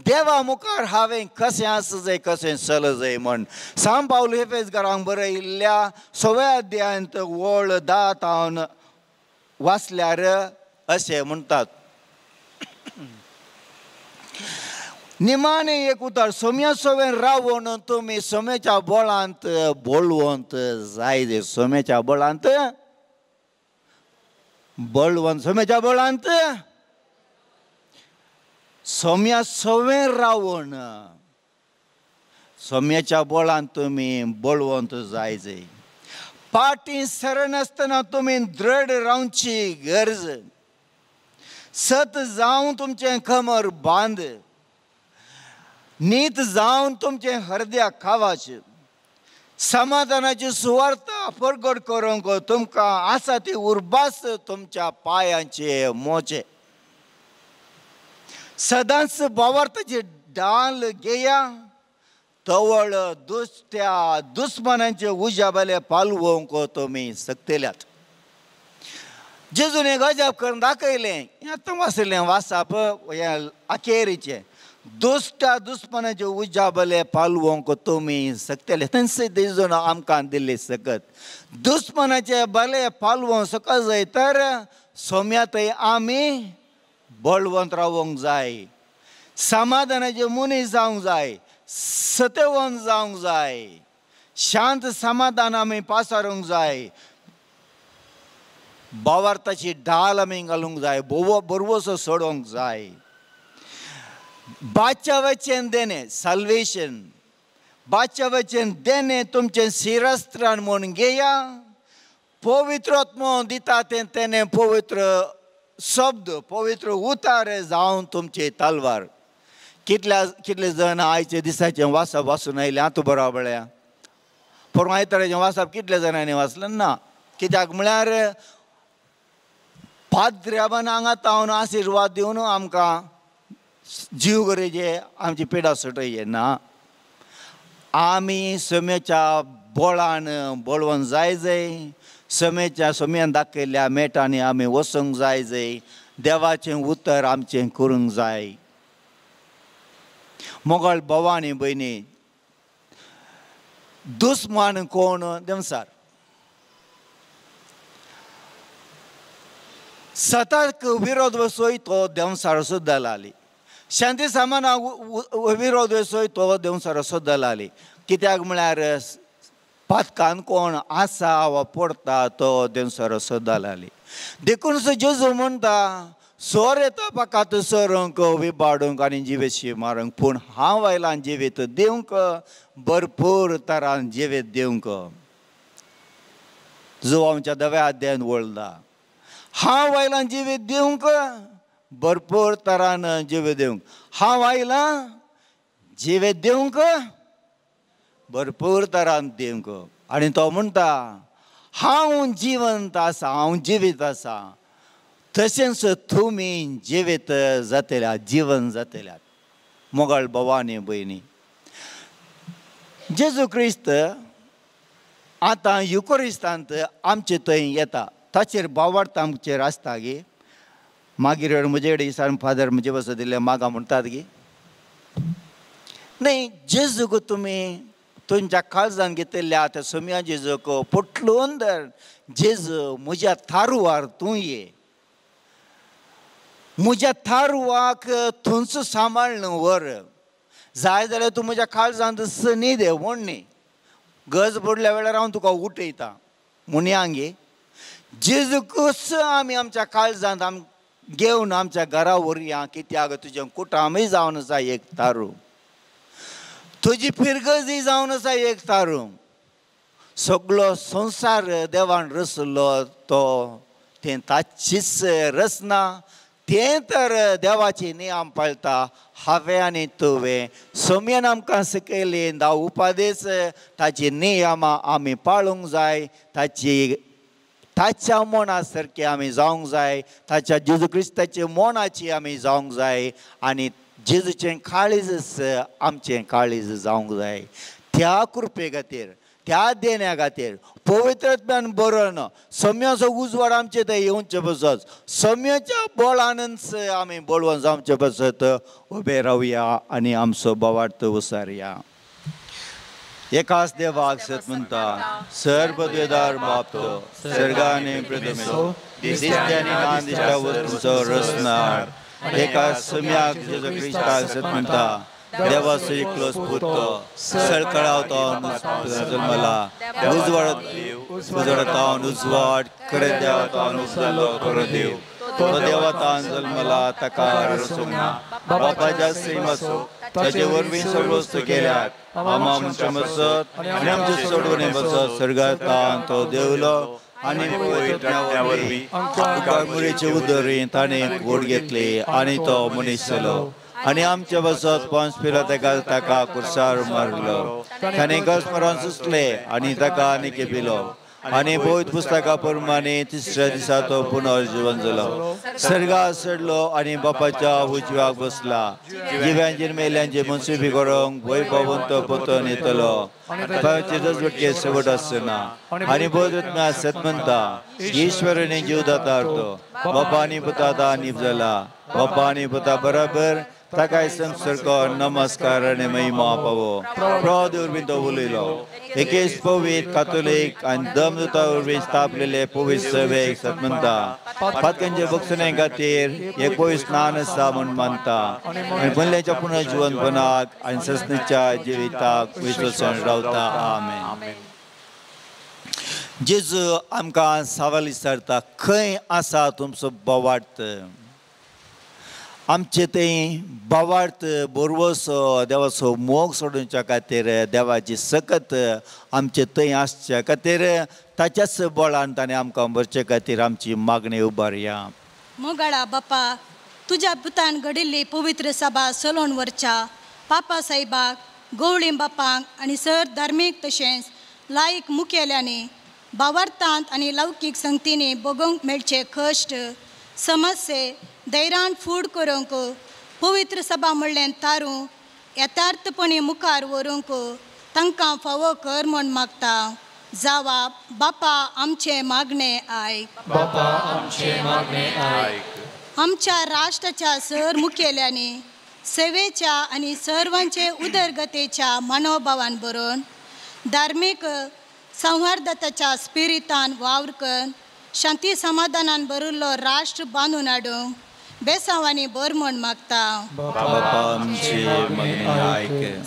देवा मुखार हांवें कशें आसूं जाय, कशें चल जाय म्हण. सांत पावल एफेजकारांक बरयिल्ल्या 6व्या अध्यायांत वळ 10 तावन वाचल्यार अशें म्हणटात. निमाणें एक उतर, सोम्या सोवें रावन तुमी सोम्याच्या बळांत बळवंत जाय. सोम्याच्या बळांत बळवंत, सोम्याच्या बळांत सोम्या सोवें रावन सोम्याच्या बळांत तुमी बळवंत जाय. पाटी सरनासतना तुमी दृढ रावची गरज. सत जावन तुमचें कमर बांद, नीत जावन तुमचें हरद्या खावाच, समाधानाची सुवार्ता परगट करूंक तुमकां आसा ती उर्बास तुमच्या पांयांचे मोचे. सदांच भावार्थाची डाल घेया, तवळ दुसऱ्या दुस्मानांचे उज्या बेले पालवंक तुमी शकतल्यात. जेजून एक अजाप करून दाखयलें. आतां वाचलें वासाप हें अखेरीचें, दुश्टा दुस्मानाचे उज्या बले पालवंक तुमी शकतले. थंयसर जेजून आमकां दिल्ली सकत दुस्मानाचे बले पालवंक शकत जाय तर सोम्यांतय आमी बळवंत रावंक जाय, समाधानाचे मनीस जावंक जाय, सत्यवंत जावंक जाय, शांत समाधान आमी पासारूंक जाय, भावार्थाची ढाल आमी घालूंक जाय, बरवसो सोडोवंक जाय. बाच्यावचें देणें साल्वेशन, बाच्यावचें देणें तुमचें शिरस्त्रान म्हूण घेया. पवित्र आत्मो दिता तें तेणें पवित्र शब्द, पवित्र उतार जावन तुमची तलवार. कितल्या कितले जण आयचे दिसाचें वाचप वाचून आयलें आतां बरोबर पळया. पूण आयताराचें वाचप कितल्या जाणांनी वाचलें ना? कित्याक म्हळ्यार पाद्र्याबान हांगा तावन आशिर्वाद दिवन आमकां जीव गरजे आमची पिडा सुटय ना. आमी सम्याच्या बळान बळवंत जाय जाय, सम्याच्या सम्यान दाखयल्ल्या मेटांनी आमी वचूंक जाय जाय, देवाचें उतर आमचें करूंक जाय. मोगाळ भाव आनी भयणी, दुस्मान कोण? देंवचार. सताक विरोध वसोय तो देंवचार सुद्दां दलाली. शांती सामाना विरोध वसोय तो देंवचार सुद्दां दलाली. कित्याक म्हळ्यार पातकान कोण आसा वा पडटा तो देंवचार सुद्दां दलाली. देखून जेजू म्हणटा सोर येता पाकात सरूंक विबाडूंक आनी जिवेशी मारूंक, पूण हांव आयलां जिवीत दिवंक, भरपूर तरान जिवीत दिवंक. जुवांच्या दव्या अध्यायान वळदा, हांव आयलां जिवीत दिवंक, भरपूर तरान जिवीत दिवंक. हांव आयलां जिवीत दिवंक, भरपूर तरान दिवंक. आनी तो म्हणटा हांव जिवंत आसा, हांव जिवीत आसा, तशेंच तुमी जिवीत जातल्या, जिवन जातल्यात. मोगाळ भाव आनी भयणी, जेजू क्रिस्त आतां युकोरिस्तांत आमचे थंय येता ताचेर बावार्थ आमचेर आसता गे. मागीर म्हजे कडेन दिसान फादर म्हजे पासत दिल्ले मागा म्हणटात गे न्हय. जेजूक तुमी तुमच्या काळजान घेतिल्ल्या त्या सोम्या जेजूक पोटलून धर, जेजू म्हज्या थारुवार तूं ये, म्हज्या थारुवाक थंयच सांबाळून व्हर, जाय जाल्यार तूं म्हज्या काळजांत सनी दे म्हण न्ही, गज पडल्या वेळार हांव तुका उठयता म्हणया गे. जेजूकच आमी आमच्या काळजांत आम घेवन आमच्या घरा व्हरया, कित्याक तुजें कुटामय जावन आसा एक तारू, तुजी फिरगजी जावन आसा एक तारू. सगलो संवसार देवान रचलो तो तें ताचीच रचना, तें तर देवाची नियम पाळटा. हांवें आनी तुवें सोम्यान आमकां शिकयली धा उपादेश, ताची नियमां आमी पाळूंक जाय, ताची ताच्या मना सारकें आमी जावंक जाय, ताच्या जेजू क्रिस्ताच्या मनाची आमी जावंक जाय आनी जेजूचें काळीज आमचें काळीज जावंक जाय. त्या कृपे खातीर, त्या देण्या खातीर पवित्रत्म्यान बरोवन सम्याचो उजवाड आमचे थंय येवचे पसत, सम्याच्या बळानच आमी बळवंत जावचे पसत उबे रावया आनी आमचो बोवार्थ उसारया. एकाच देवाक सत म्हणटा, सर्वद्वेदार बाप तो सर्गा आनी पृथ्वीचो दिसत्या आनी ना दिसत्या वस्तूचो रचणार, एका सम्याक जेजू क्रिस्ताक सत म्हणटा, देवाचो एकलोच पूत तो सळकळावतो जल्मला, उजवाडतावन उजवाड खरें देवातावन उपजालो खरो देव, तो देवातावन जल्मला ताका रचूंक ना, बापाच्या सैमाचो ताचे वरवीं सगळ्यो वस्तू केल्यात, आमा मनशां बसत आनी आमचे सोडवणे बसत स्वर्गांत तो देवलो आनी पवित्र वरवीं मुरेचे उदरी ताणें गोड घेतली आनी तो मनीस जालो आनी आमचे बसत पंच पिलाताका ताका कुर्सार मारलो, ताणें गस मरण सुचले आनी ताका आनी केपिलो आनी पवित्र पुस्तका प्रमाणे तिसऱ्या दिसा तो पुनर्जीवन जालो, सर्गार चडलो आनी बापाच्या उजव्याक बसला, जिव्यांचेर मेल्यांचे मनसुबी करूंक वैभवंत पोतून येतलो, ताचे रजवटके शेवट आसना आनी पवित्र सत म्हणटा, ईश्वराने जीवदाता तो बापा आनी पुता निपजला, बापा आनी पुता बराबर ताकाय संसर्ग नमस्कार आनी महिमा पावो. प्रभू वरवीं तो उलयलो, एकेच पवित्र कातोलीक आनी दमदूता वरवीं स्थापलेले पवित्र सभेक सत म्हणटा, पातकांचे बक्षणे खातीर एक पवित्र स्नान आसा म्हूण मानता आनी मनल्याच्या पुनर्जिवनपणाक आनी ससनेच्या जिविताक विश्वासान रावता. आमेन. जेजू आमकां सवाल विचारता, खंय आसा तुमचो बोवार्थ? आमचे थंय बावार्थ बरवसो देवाचो मोग सोडोवच्या खातीर देवाची सकत आमचे थंय आसच्या खातीर ताच्याच बळान ताणें आमकां भरचे खातीर आमची मागणी उबारया. मोगाळा बापा, तुज्या पुतान घडिल्ली पवित्र सभा चलोवन व्हरच्या पापा साहेबाक, गवळी बापांक आनी सर धार्मीक तशेंच लायक मुखेल्यांनी बावार्थांत आनी लौकीक संगतींनी भोगोवंक मेळचे कश्ट समस्ये धैर्यान फूड करूंक, पवित्र सभा म्हणलें तारूं यथार्थपणी मुखार व्हरूंक तांकां फावो कर म्हूण मागता. जावा बापा आमचें मागणें आयक. बापा आमचें मागणें आयक. आमच्या राष्ट्राच्या सर मुखेल्यांनी सेवेच्या आनी सर्वांचे उदरगतेच्या मनोभावान बरोवन धार्मीक संवार्दताच्या स्पिरितान वावर करून शांती समाधानान भरिल्लो राष्ट्र बांदून हाडूंक बेसांवांनी भर म्हूण मागता.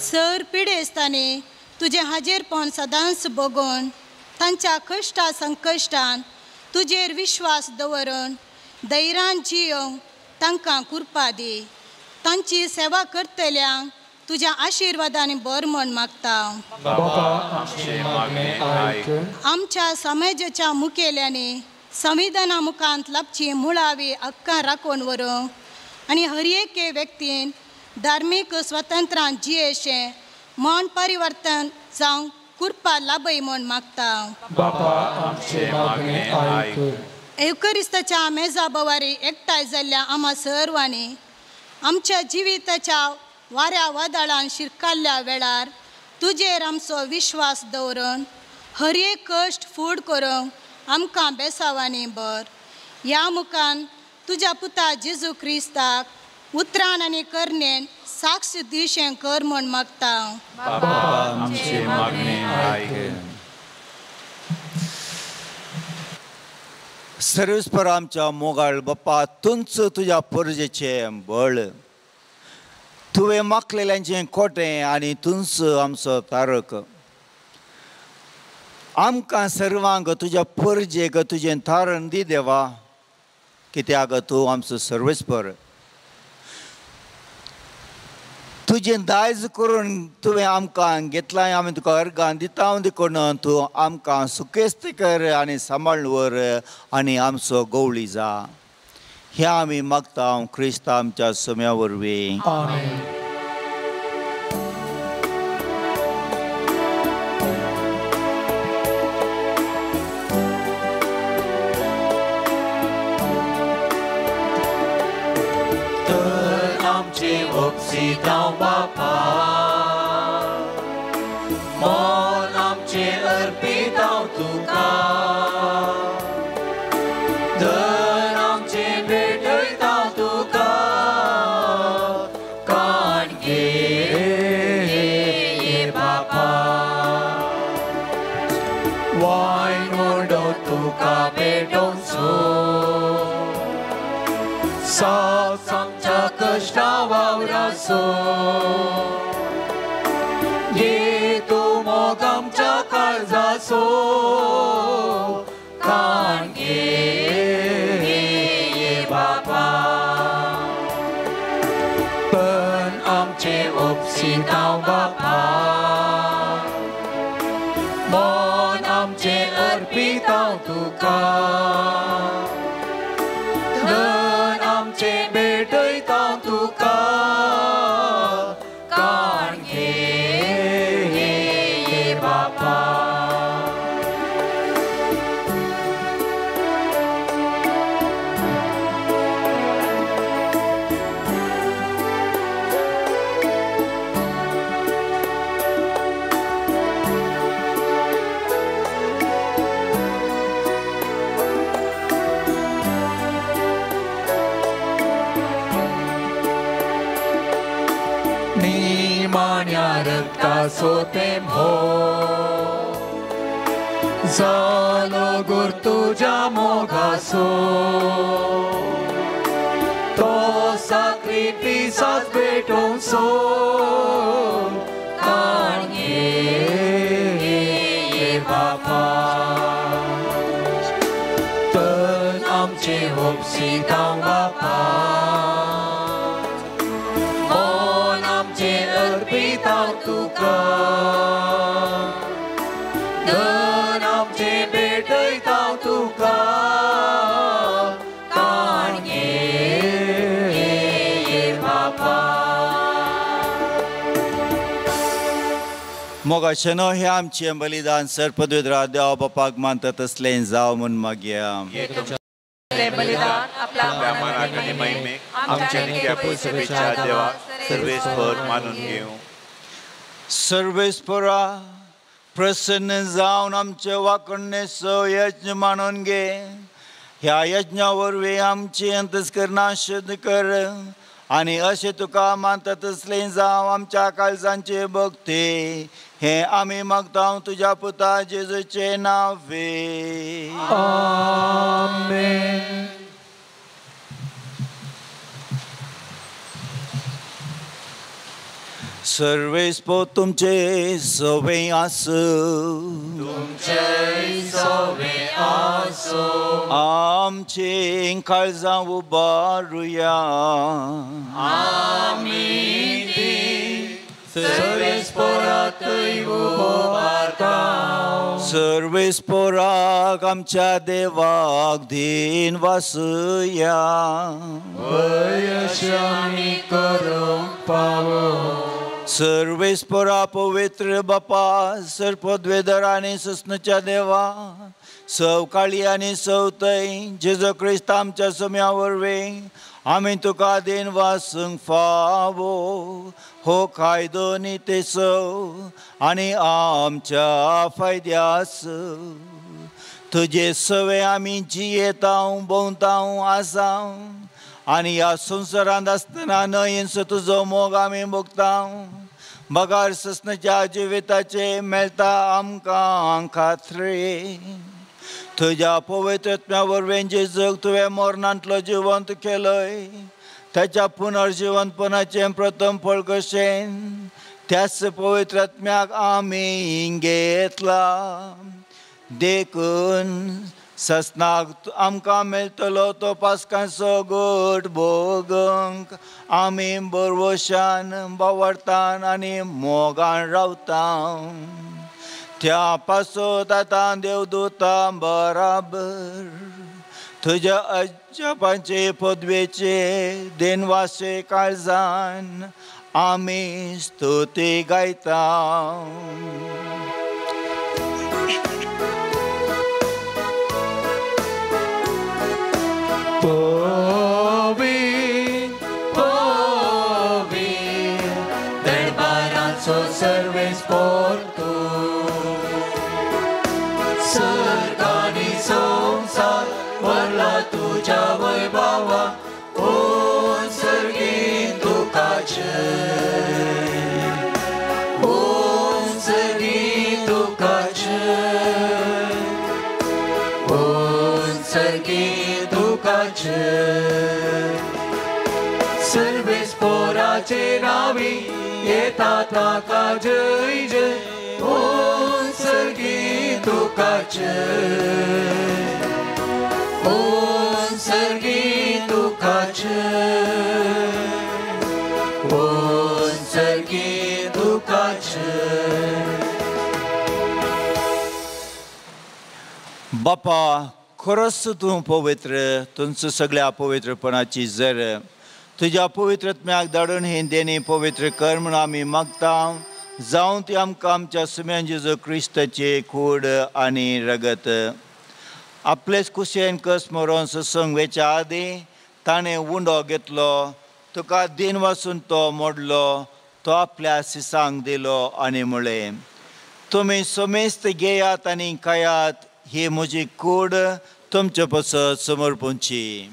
सर पिडेस्तांनी तुजें हाजेरपण सदांच भोगून तांच्या कश्टा संकश्टान तुजेर विश्वास दवरून धैर्यान जियोंक तांकां कृपा दी. तांची सेवा करतल्यांक तुज्या आशिर्वादांनी भर म्हूण मागता. आमच्या समाजाच्या मुखेल्यांनी संविधाना मुखांत लाबची मुळावी हक्कां राखून व्हरूंक आनी हर एके व्यक्तीन धार्मीक स्वतंत्रान जियेशें मन परिवर्तन जावंक कृपा लाभय म्हूण मागता. एवकरिस्ताच्या मेजा बवारी एकठांय जाल्ल्या आमा सर्वांनी आमच्या जिविताच्या वाऱ्या वादळान शिरकाल्ल्या वेळार तुजेर आमचो विश्वास दवरून हर एक कश्ट फूड करूंक आमकां बेसावांनी बर. ह्या मुखान तुज्या पुता जेजू क्रिस्ताक उतरान आनी करणेन साक्ष दिशें कर म्हूण मागता. बाबा आमचें मागणें आयक. सर्वेस्पर आमच्या मोगाळ बाप्पा, तुंच तुज्या परजेचें बळ, तुवें मागलेल्यांचें कोटें आनी तुंच आमचो तारक. आमकां सर्वांक तुज्या परजेक तुजें तारण दी देवा, कित्याक तूं आमचो सर्वेस्पर. तुजें दायज करून तुवें आमकां घेतलां, आमी तुका अर्गां दिता देखून तूं आमकां सुकेस्त कर आनी सांबाळ व्हर आनी आमचो गवळी जा. हें आमी मागता क्रिस्ता आमच्या सम्या वरवीं. आमेन. उपसितांव बापा, मन आमचें अर्पितांव तुका, धन आमचें भेटयतांव तुका, कान घे बापा, वायन उडो तुका भेटोवचो, सास आमच्या कश्टा वावराचो, घे तूं मोग आमच्या काळजाचो, कान घे बापा, पण आमचें उपसितांव बापा, मन आमचें अर्पितांव तुका, धन आमचें भेटयतांव तुका, कान घे बापा. सोते भो जालो गुर तुज्या मोगासो, तो साक्रिफिसाक भेटोवचो, कान घे बापा, तन आमचें उपसितांव बापा, मन आमचें अर्पितांव तुका, धन आमचें भेटयतांव तुका, कान घे बापा. मोगाचें न्हय हें आमचें बलिदान सर्पद्विद्रा देवा बापाक मानता तसलें जावं म्हूण मागया. बलिदान आपल्या मानाक आनी महिमेक आमच्या नित्या पुर्तुगेच्या देवाक सर्वेस्पर मानून घेवं. सर्वेस्परा प्रसन्न जावन आमचे वाकणेचो यज्ञ मानून घे. ह्या यज्ञा वरवीं आमची अंतस्करणां शुद्ध कर आनी अशें तुका मानता तसलें जावं आमच्या काळजांचे भक्ती. हें आमी मागता तुज्या पुता जेजूचे नांवे. आमेन. सर्वेस्पर तुमचे सवे आसूं, तुमचे सवे आसूं, आमचीं काळजां उबारुया, आमी तीं सर्वेस्परातय उबारता. सर्वेस्पराक आमच्या देवाक दीन वासुया, अशें आमी करूंक पावो. सर्वेस्परा पवित्र बापा, सर्पद्वेदर आनी सुस्नच्या देवा, सवकाळी आनी सवतय जेजू क्रिस्त आमच्या सम्या वरवीं आमी तुका then वासूंक फावो हो कायदो नितेचो आनी आमच्या फायद्याचो. तुजे सवे आमी जियेतांव भोंवतांव आसांव आनी ह्या संवसारांत आसतना न्हंयेंचो तुजो मोग आमी भोगतांव. बगार ससनाच्या जिविताचे मेळटा आमकां खात्री. तुज्या पवित्रत्म्या वरवीं जेजूक तुवें मरणांतलो जिवंत केलय ताच्या पुनर्जिवंतपणाचें प्रथम फळ कशें त्याच पवित्रत्म्याक आमी घेतला. देखून ससनाक आमकां मेळटलो तो पासकांचो गोड भोगूंक आमी बरवशान बावडतान आनी मोगान रावता. त्या पासत आतां देवदूतां बराबर तुज्या अजापांचे पदवेचे देनवासे काळजान आमी स्तुती गायता. पवित्र पवित्र दरबाराचो सर्वेस्पोर तूं, सर्ग आनी संवसार भरला तुज्या वैभवा, ओ सर्गीन तुका जय, ओ सर्गीन तुका जय, ओ सर्गीन तुका जय. सर्वेस्पोराचे नावी येता ताका जय जय, ओ सर्गीन तुका जय, ओ सर्गीन तुका जय, ओ सर्गीन तुका जय. बापा खरोच तूं पवित्र, तुमचो सगळ्या पवित्रपणाची जर तुज्या पवित्रत्म्याक धाडून ही देणी पवित्र कर म्हूण आमी मागता. जावं ती आमकां आमच्या सुम्यान जेजू क्रिस्ताची कूड आनी रगत. आपलेच कुशेन कस मरोन ससंग वेच्या आदीं ताणें उंडो घेतलो, तुका दिन वासून तो मोडलो, तो आपल्या सिसांक दिलो आनी म्हळें, तुमी समेस्त घेयात आनी खायात, ही म्हजी कूड तुमचे पसत समर्पणची.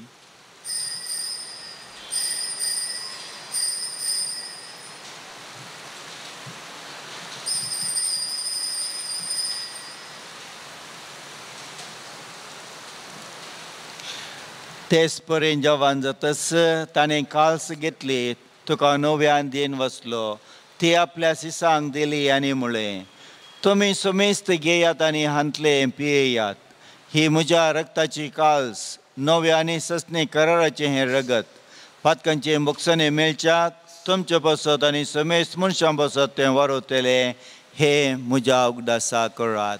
तेच परेन जवान जातच ताणें काल्स घेतली, तुका नव्यान then वसलो, ती आपल्या सिसांक दिली आनी म्हळें, तुमी समेस्त घेयात आनी हांतले पियेयात, ही म्हज्या रक्ताची काल्स, नव्या आनी ससने कराराचें हें रगत, पातकांचे मोक्षाने मेळच्याक तुमचे पासत आनी समेस्त मनशां पासत तें वारवतलें, हें म्हज्या उगडासा करात.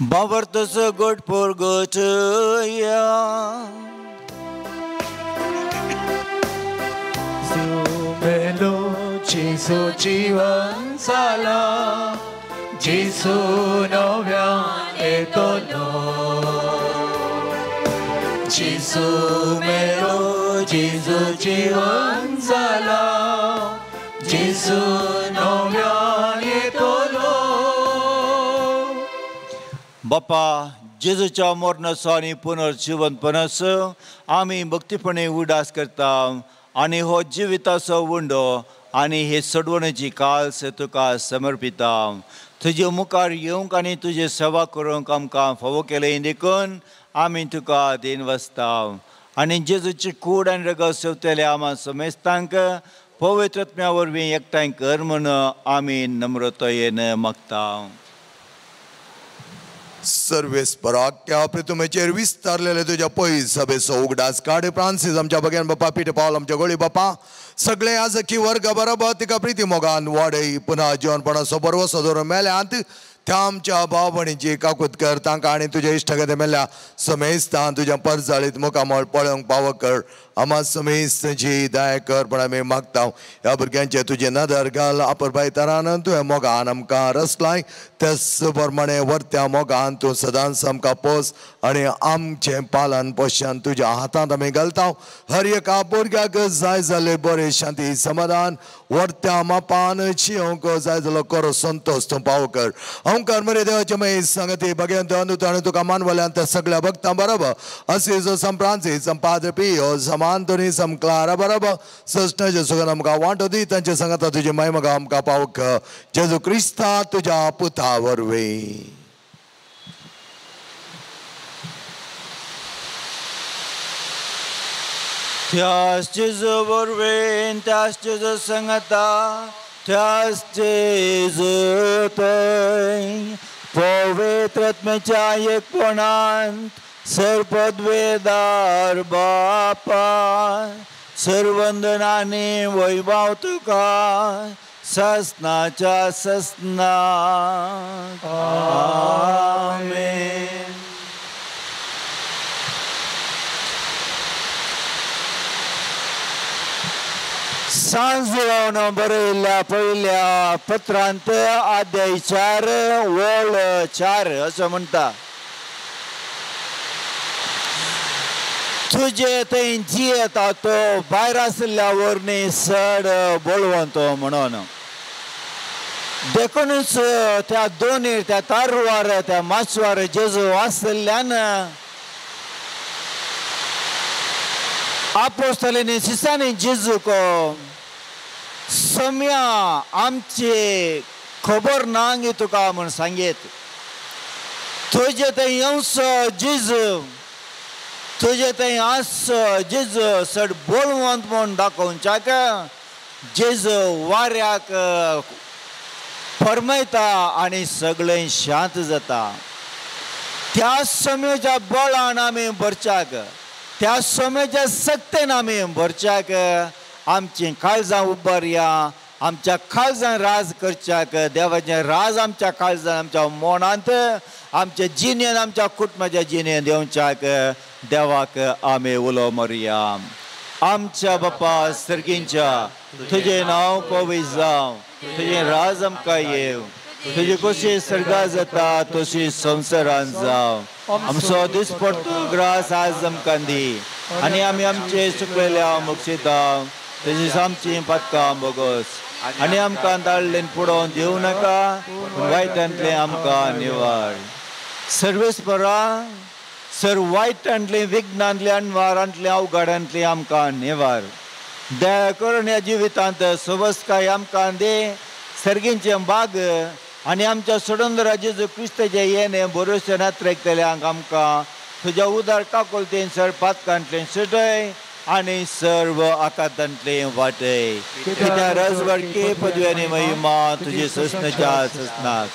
बाबर्तचो गोड पोरगोटया मेलो जेजू जीवन जाला, जेजू नव्यान येतलो, जेजू मेलो जेजू जीवन जाला, जेजू नव्यान येतलो. बापा जेजूच्या मरणाचो आनी पुनर्जिवनपणाचो आमी भक्तीपणे उडास करता आनी हो जिविताचो उंडो आनी हे सोडवणेची काल्स तुका समर्पिता. तुजे मुखार येवंक आनी तुजी सेवा करूंक आमकां फावो केलें देखून आमी तुका then वसता. आनी जेजूची कूड आनी रगत सेवतले आमा समेस्तांक पवित्रत्म्या वरवीं एकठांय कर म्हूण आमी नम्रतायेन मागता. सर्वेस्पराक प्रितुमेचेर विस्तारलेले तुज्या पयस सभेचो उगडास काड. फ्रांसीस आमच्या बगेन बापा, पीटर पावल आमच्या गोळी बापा, सगळे आजकी वर्ग बरोबर तिका प्रिती मोगान वाडय. पुन्हा जिवनपणाचो बरवसो दवरून मेल्यांत त्या आमच्या भाव भयणीची काकूत कर. तांकां आनी तुज्या इश्टागते मेल्ल्या समेस्तान तुज्या परजाळीत मुखामळ पळोवंक पावो कर. आमा समेस्त जी दया कर पण आमी मागता. ह्या भुरग्यांचे तुजे नदर घाल आपरबाय तरान तुवें मोगान आमकां रसलाय तेच प्रमाणे वर्त्या मोगान तूं सदांच आमकां पोस आनी आमचें पालन पोशण तुज्या हातांत आमी घालता. हर एका भुरग्याक जाय जाल्लें बरें शांती समाधान वर्त्या मापान शिवंक जाय जालो करो संतोश तूं पाव कर. ओंकार मरे देवाचे मागीर सांगती भगवंत अनुतान तुका मानवल्यान त्या सगळ्या भक्तां बरोबर असिजो सम फ्रांसीस सम पाद्र पियो सम आंतोनी सम क्लारा बरोबर सृष्टाचे सुगन आमकां वांटो दी तांचे सांगता तुजे माय मगा आमकां पावक जेजू क्रिस्ता तुज्या पुता वरवीं. त्यास जेजू वरवीं त्यास जेजू संगता त्यास जेजू थंय पवित्र आत्म्याच्या एकपणांत सर्वपदवेदार बापा सर्वंदनानी वैभव तुका ससनाच्या ससना. आमेन. सांजून बरयल्ल्या पयल्या पत्रांत अध्याय 4 ओळ 4 असं म्हणटा, तुजे थंय जियेता तो भायर आशिल्ल्या वरनी सड बळवंत म्हणून. देखूनच त्या दोनी त्या तारवार त्या माचवार जेजू आशिल्ल्यान आपोस्तलांनी शिसांनी जेजूक सम्या आमची खबर ना गे तुका म्हूण सांगीत. तुजे थंय येवचो जेजू तुजे थंय आसचो जेजू चड बळवंत म्हूण दाखोवच्याक जेजू वाऱ्याक फरमयता आनी सगळें शांत जाता. त्या सम्याच्या बळान आमी भरच्याक त्या सम्याच्या सक्तेन आमी भरच्याक आमची काळजां उबारया आमच्या काळजान राज करच्याक देवाचें राज आमच्या काळजान आमच्या मनांत आमच्या जिणेन आमच्या कुटुंबाच्या जिणेन देंवच्याक देवाक आमी उलो मारुया. आमच्या बापा सर्गींच्या तुजें नांव पवित्र जावं, तुजें राज आमकां येवं, तुजी कशी सर्गा जाता तशी संवसारान जावं. आमचो दिसपडतो ग्रास आज आमकां दी आनी आमी आमचे चुकलेल्या मुक्षिता तशीच आमची पातकां बोगस आनी आमकां दाळलेन पुडोवन दिवं नाका पूण वायटांतलें आमकां निवार. सर्वेस्परा सर वायटांतलें विघ्नांतलें अणवारांतलें अवघडांतलें आमकां निवार. दया करून ह्या जिवितांत सोबसकाय आमकां दी सर्गींचें बाग आनी आमच्या सोडंदरा जेजू क्रिस्ताचें येणें भरोशे नात्रेकतल्यांक आमकां तुज्या उदार काकुळतेन सर पातकांतलें सुटय आनी सर्व आकांतांतलें वाटय. कित्याक रजवडकी पदवी आनी महिमा तुजी ससनाच्या ससनाक.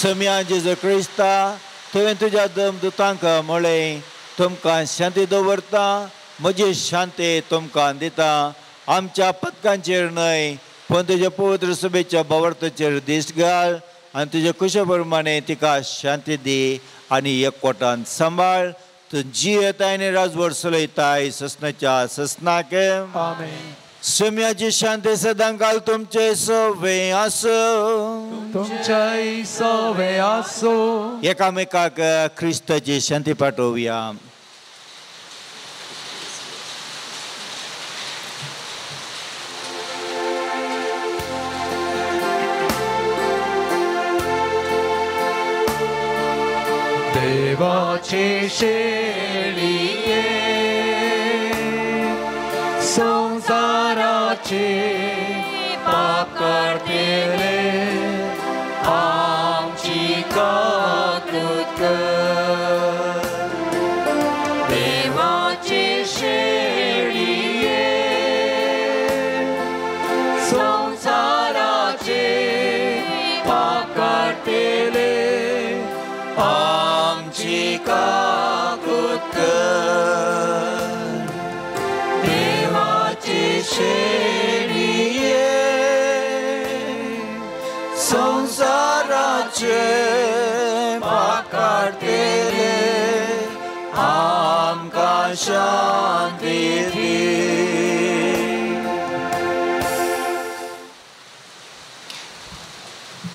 सम्या जेजू क्रिस्ता तुवें तुज्या दमदुतांक म्हळें तुमकां शांती दवरता म्हजी शांती तुमकां दिता. आमच्या पदकांचेर न्हय पूण तुज्या पवित्र सभेच्या भावार्थाचेर दीस घाल आनी तुज्या कुशा प्रमाणे तिका शांती दी आनी एकवटान सांबाळ. तूं जियेताय आनी राजवट चलयताय ससनाच्या ससनाक. सम्याची शांती सदां काल तुमचे सवे आसूं तुमच्याय सवे आसूं. एकामेकाक क्रिस्ताची शांती पाठोवया. देवाचे शेळये संसाराचे पाप काडटले आमची काकूत कर. देवाचे शेळये संसाराचे पाप काडटले आमची काकूत कर. देवाचे शेळये संसाराचे पाप काडटले आमकां शांती दी.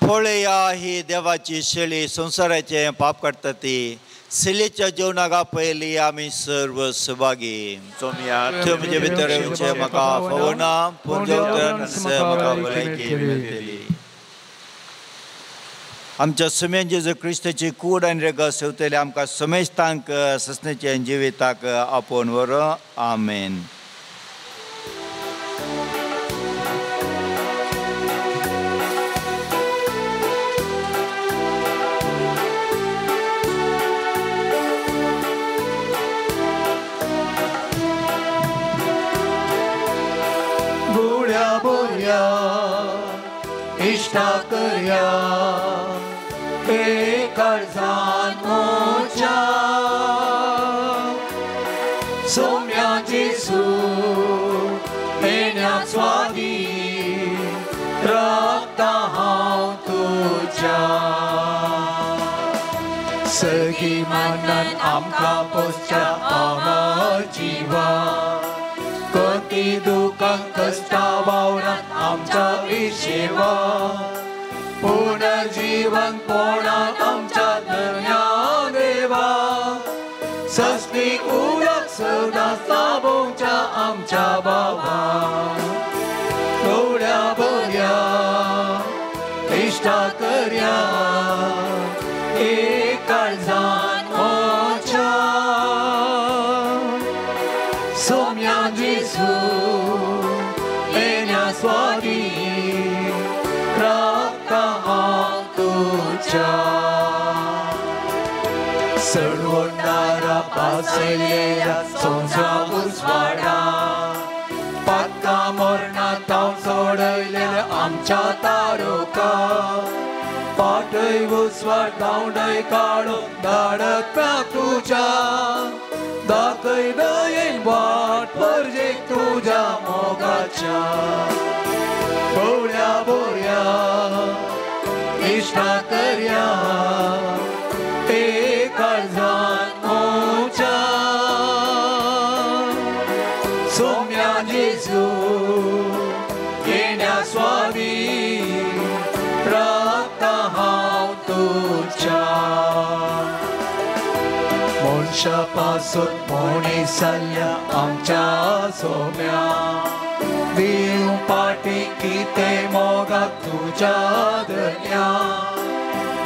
पळया ही देवाची शेळी संवसाराचें पाप काडटा ती. सेलेच्या जेवणाक आपयली आमी सर्व सभागी. तुमचे भितर येवचें म्हाका फावना, पूण जेवतना म्हाका भलायकी मेळटली. आमच्या सुमेन जेजू क्रिस्ताची कूड आनी रेगस सेवतली आमकां समेस्तांक ससनेचें जिविताक आपोवन व्हरो. आमेन. गुड्या बोऱ्या इश्टा करया काळजान मोच्या सोम्या जेजू येण्या स्वामी राखता हांव तुज्या. सगळी मानान आमकां पोसच्या आमर जिवा कती दुकां कश्टां वावरान आमच्या विशेवा पुनर्जीवन पोणान आमच्या धन्या देवा सस्ती उदक सदां साबोवच्या आमच्या बाबा. थोड्या बऱ्या इश्टा करया एक काळजान मोच्या सोम्या जेजू येण्या स्वामी सडवणारा पासयलेल्या संवसारा उजवाडा पातका मरणा ताव सोडयलेल्या आमच्या तारोका पाटय उजवाड धांवडय काडून धाडत तुज्या दाखय दयेन वाट परजेक तुज्या मोगाच्या. बोऱ्या बोऱ्या इश्टा करया एक काळजान मोच्या सोम्या जेजू येण्या स्वामी राखता हांव तुज्या. मनशा पासून मोणी जाल्ल्या आमच्या सोम्या दिव पाटी कितें मोगाक तुज्या धन्या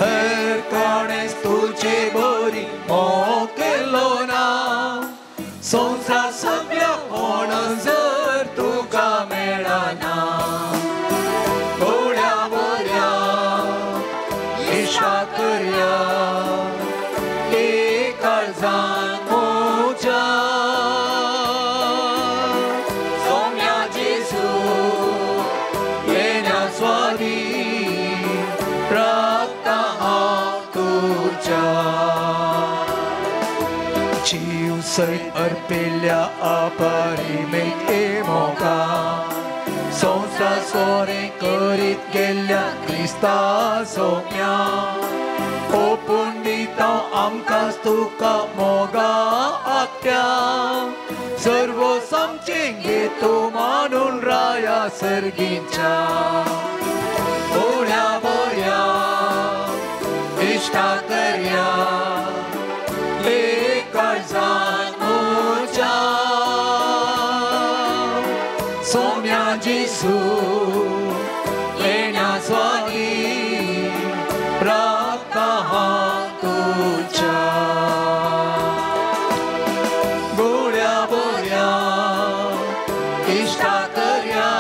हर कोणेच तुजे बरी मोग केलो ना संवसार सगळ्या कोण जर तुका मेळना. थोड्या बऱ्या इश्टा करया एक काळजान मोच्या सोम्या जेजू येण्या स्वामी राखता हांव तुज्या. जीव सयत अर्पिल्ल्या अपरिमेत मोगा संवसार सोरे करीत गेल्ल्या क्रिस्ता सोम्या ओपून दिता आमकां तुका मोगा आत्या सर्व समचें घे तूं मानून राया सर्गीच्या. थोड्या बऱ्या इश्टा करया एक काळजान मोच्या सोम्या जेजू येण्या स्वामी राखता हांव तुज्या. गोड्या बोऱ्या इश्टा करया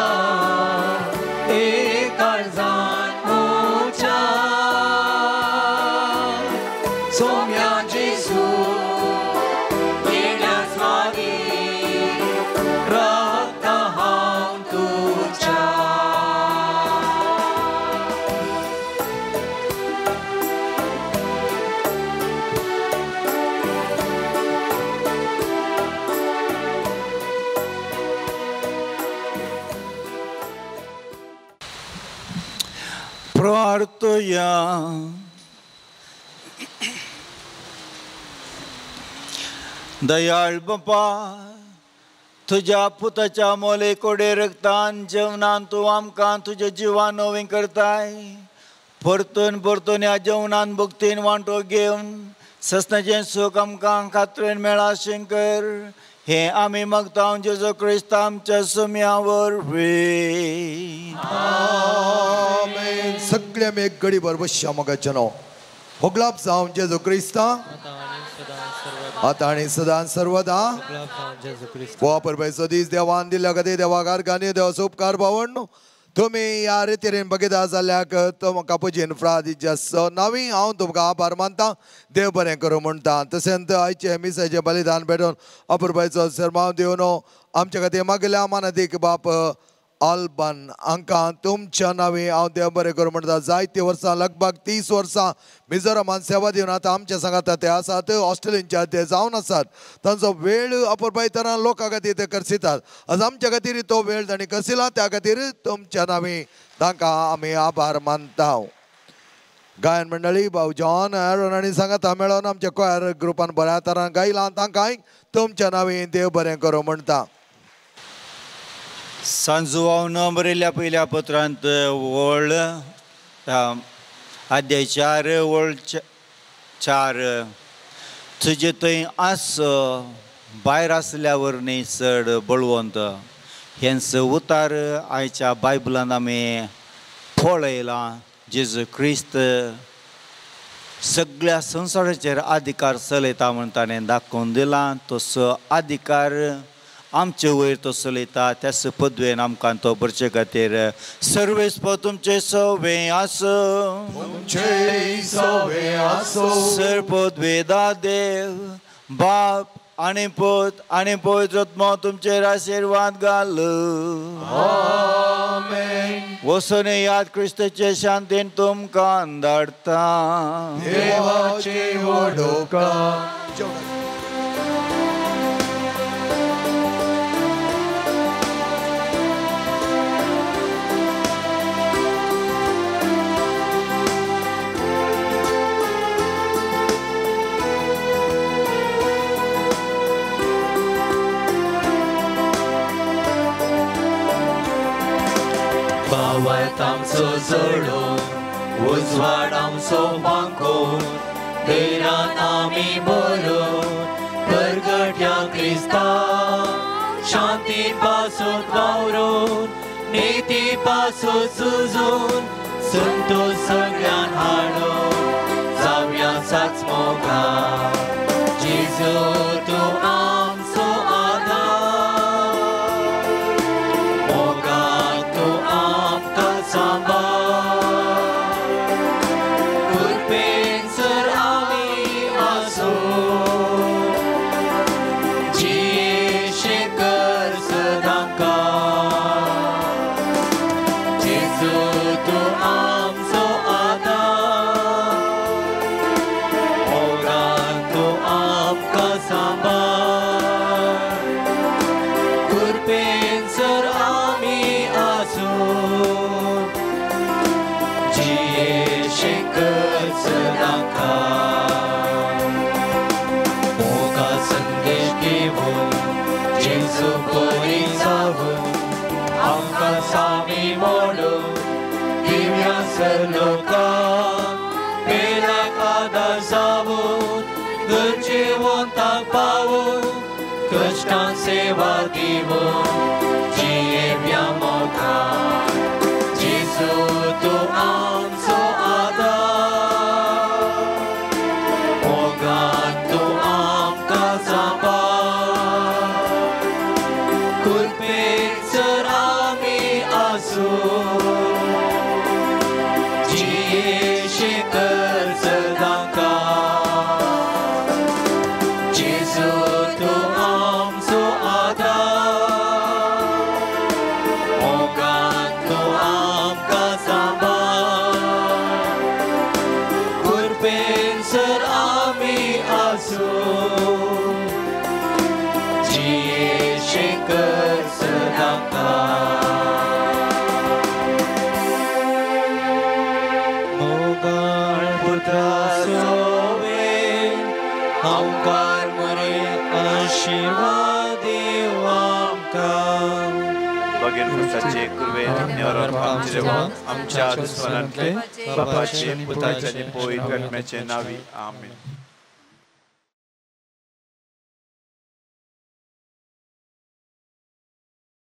एक काळजान मोच्या सोम्या जेजू येण्या स्वामी राखता हांव तुज्या. प्रार्थया. दयाळ बापा, तुज्या पुताच्या मोले कोडे रक्तान जेवणान तूं आमकां तुज्या जिवान नवें करताय. परतून परतून ह्या जेवणान भक्तीन वांटो घेवन ससनाचें सूख आमकां खात्रेन मेळा शंकर, हें आमी मागता जेजू क्रिस्त आमच्या सुम्या वरवीं. आमेन. सगळे आमी एक घडी भर बसया मोगाच्या नांव होगलाप जावन जेजू क्रिस्ता आतां आनी सदां सर्वदा. वापर दीस देवान दिल्ल्या खातीर देवाक आर्गांनी देवाचो उपकार पावण. तुमी ह्या रितीन बघिता जाल्यार तुमकां पुजीन फ्राद नावी हांव तुमकां आभार मानता. देव बरें करूं म्हणटा. तशेंच आयचें मिसाचें बलिदान भेटोवन अपुरबायचो सरमाव दिवन आमच्या खातीर मागल्या मानादीक बाप आल्बन हांकां तुमच्या नांवी हांव देव बरें करूं म्हणटा. जायतीं वर्सां लगभग 30 वर्सां मिझोरामान सेवा दिवन आतां आमच्या सांगाता ते आसात. ऑस्ट्रेलियनच्या ते जावन आसात. तांचो वेळ अपुरबाय तरान लोकां खातीर ते करसितात. आज आमच्या खातीर तो वेळ तांणी करसिला, त्या खातीर तुमच्या नांवी तांकां आमी आभार मानता. गायन मंडळी भाव जॉन एरोन आनी सांगाता मेळोन आमच्या कोयर ग्रुपान बऱ्या तरान गायलां, तांकांय तुमच्या नांवी देव बरें करूं म्हणटा. सांजुवान बरयल्ल्या पयल्या पत्रांत वळ अध्याय 4 वळ 4 तुजे थंय आस भायर आसल्या वरवीं चड बळवंत हेंच उतार आयच्या बायबलान आमी पळयलां. जेजू क्रिस्त सगळ्या संवसाराचेर अधिकार चलयता म्हण ताणें दाखोवन दिलां. तसो अधिकार आमचे वयर तो चलयता. त्याच पदवेन आमकां तो भरचे खातीर सर्वेस्पर तुमचे सवे आसूं, सर पदवेदा देव बाप आनी पूत आनी पवित्र आत्मो तुमचेर आशिर्वाद घाल. वचून याद क्रिस्ताचे शांतीन तुमकां धाडटा. देवाचे व्हड उपकार. भावार्थ आमचो जोडून उजवाड आमचो पांकोन धैर्यान आमी बरोवन परगट्या क्रिस्ता शांती पासून वावरून निती पासून झुजून संतोष सगळ्यान हाडून जावया साच मोगा. जेजू तूं आमचो आदार, मोगान तूं आमकां सांबाळ, कृपेन सर आमी आसूं जियेशे कर सदांकाळ. जेजू तूं आमचो आदार, मोगान तूं आमकां सांबाळ, कृपेन सर आमी आसूं जियेशे कर सदांकाळ. मोगा संदेश घेवन जेजू बरी जावन आमकां सामी मोडून दिव्या सर लोकांक पेल्याक आदार जावन गरजेवंताक पावून कश्टांक सेवा दिवन जियेव्या मोगान. जेजू तूं आमचो आदार, मोगान तूं आमकां सांबाळ, कृपेन सर आमी आसूं जियेशे कर सदांकाळ. जेजू तूं आमचो आदार, मोगान तूं आमकां सांबाळ, कृपेन सर आमी आसूं जियेशे कर सदांकाळ. मोगाळ पुत्रा सोवे हांवकार मरे आशीर्वाद दिवं आमकां. बगेन पुताचे कुरवे निवरोत आमचे देवा आमच्या दुस्मानांतले बापाचे पुताचे आनी पवित्र आत्म्याचे नांवी आमेन.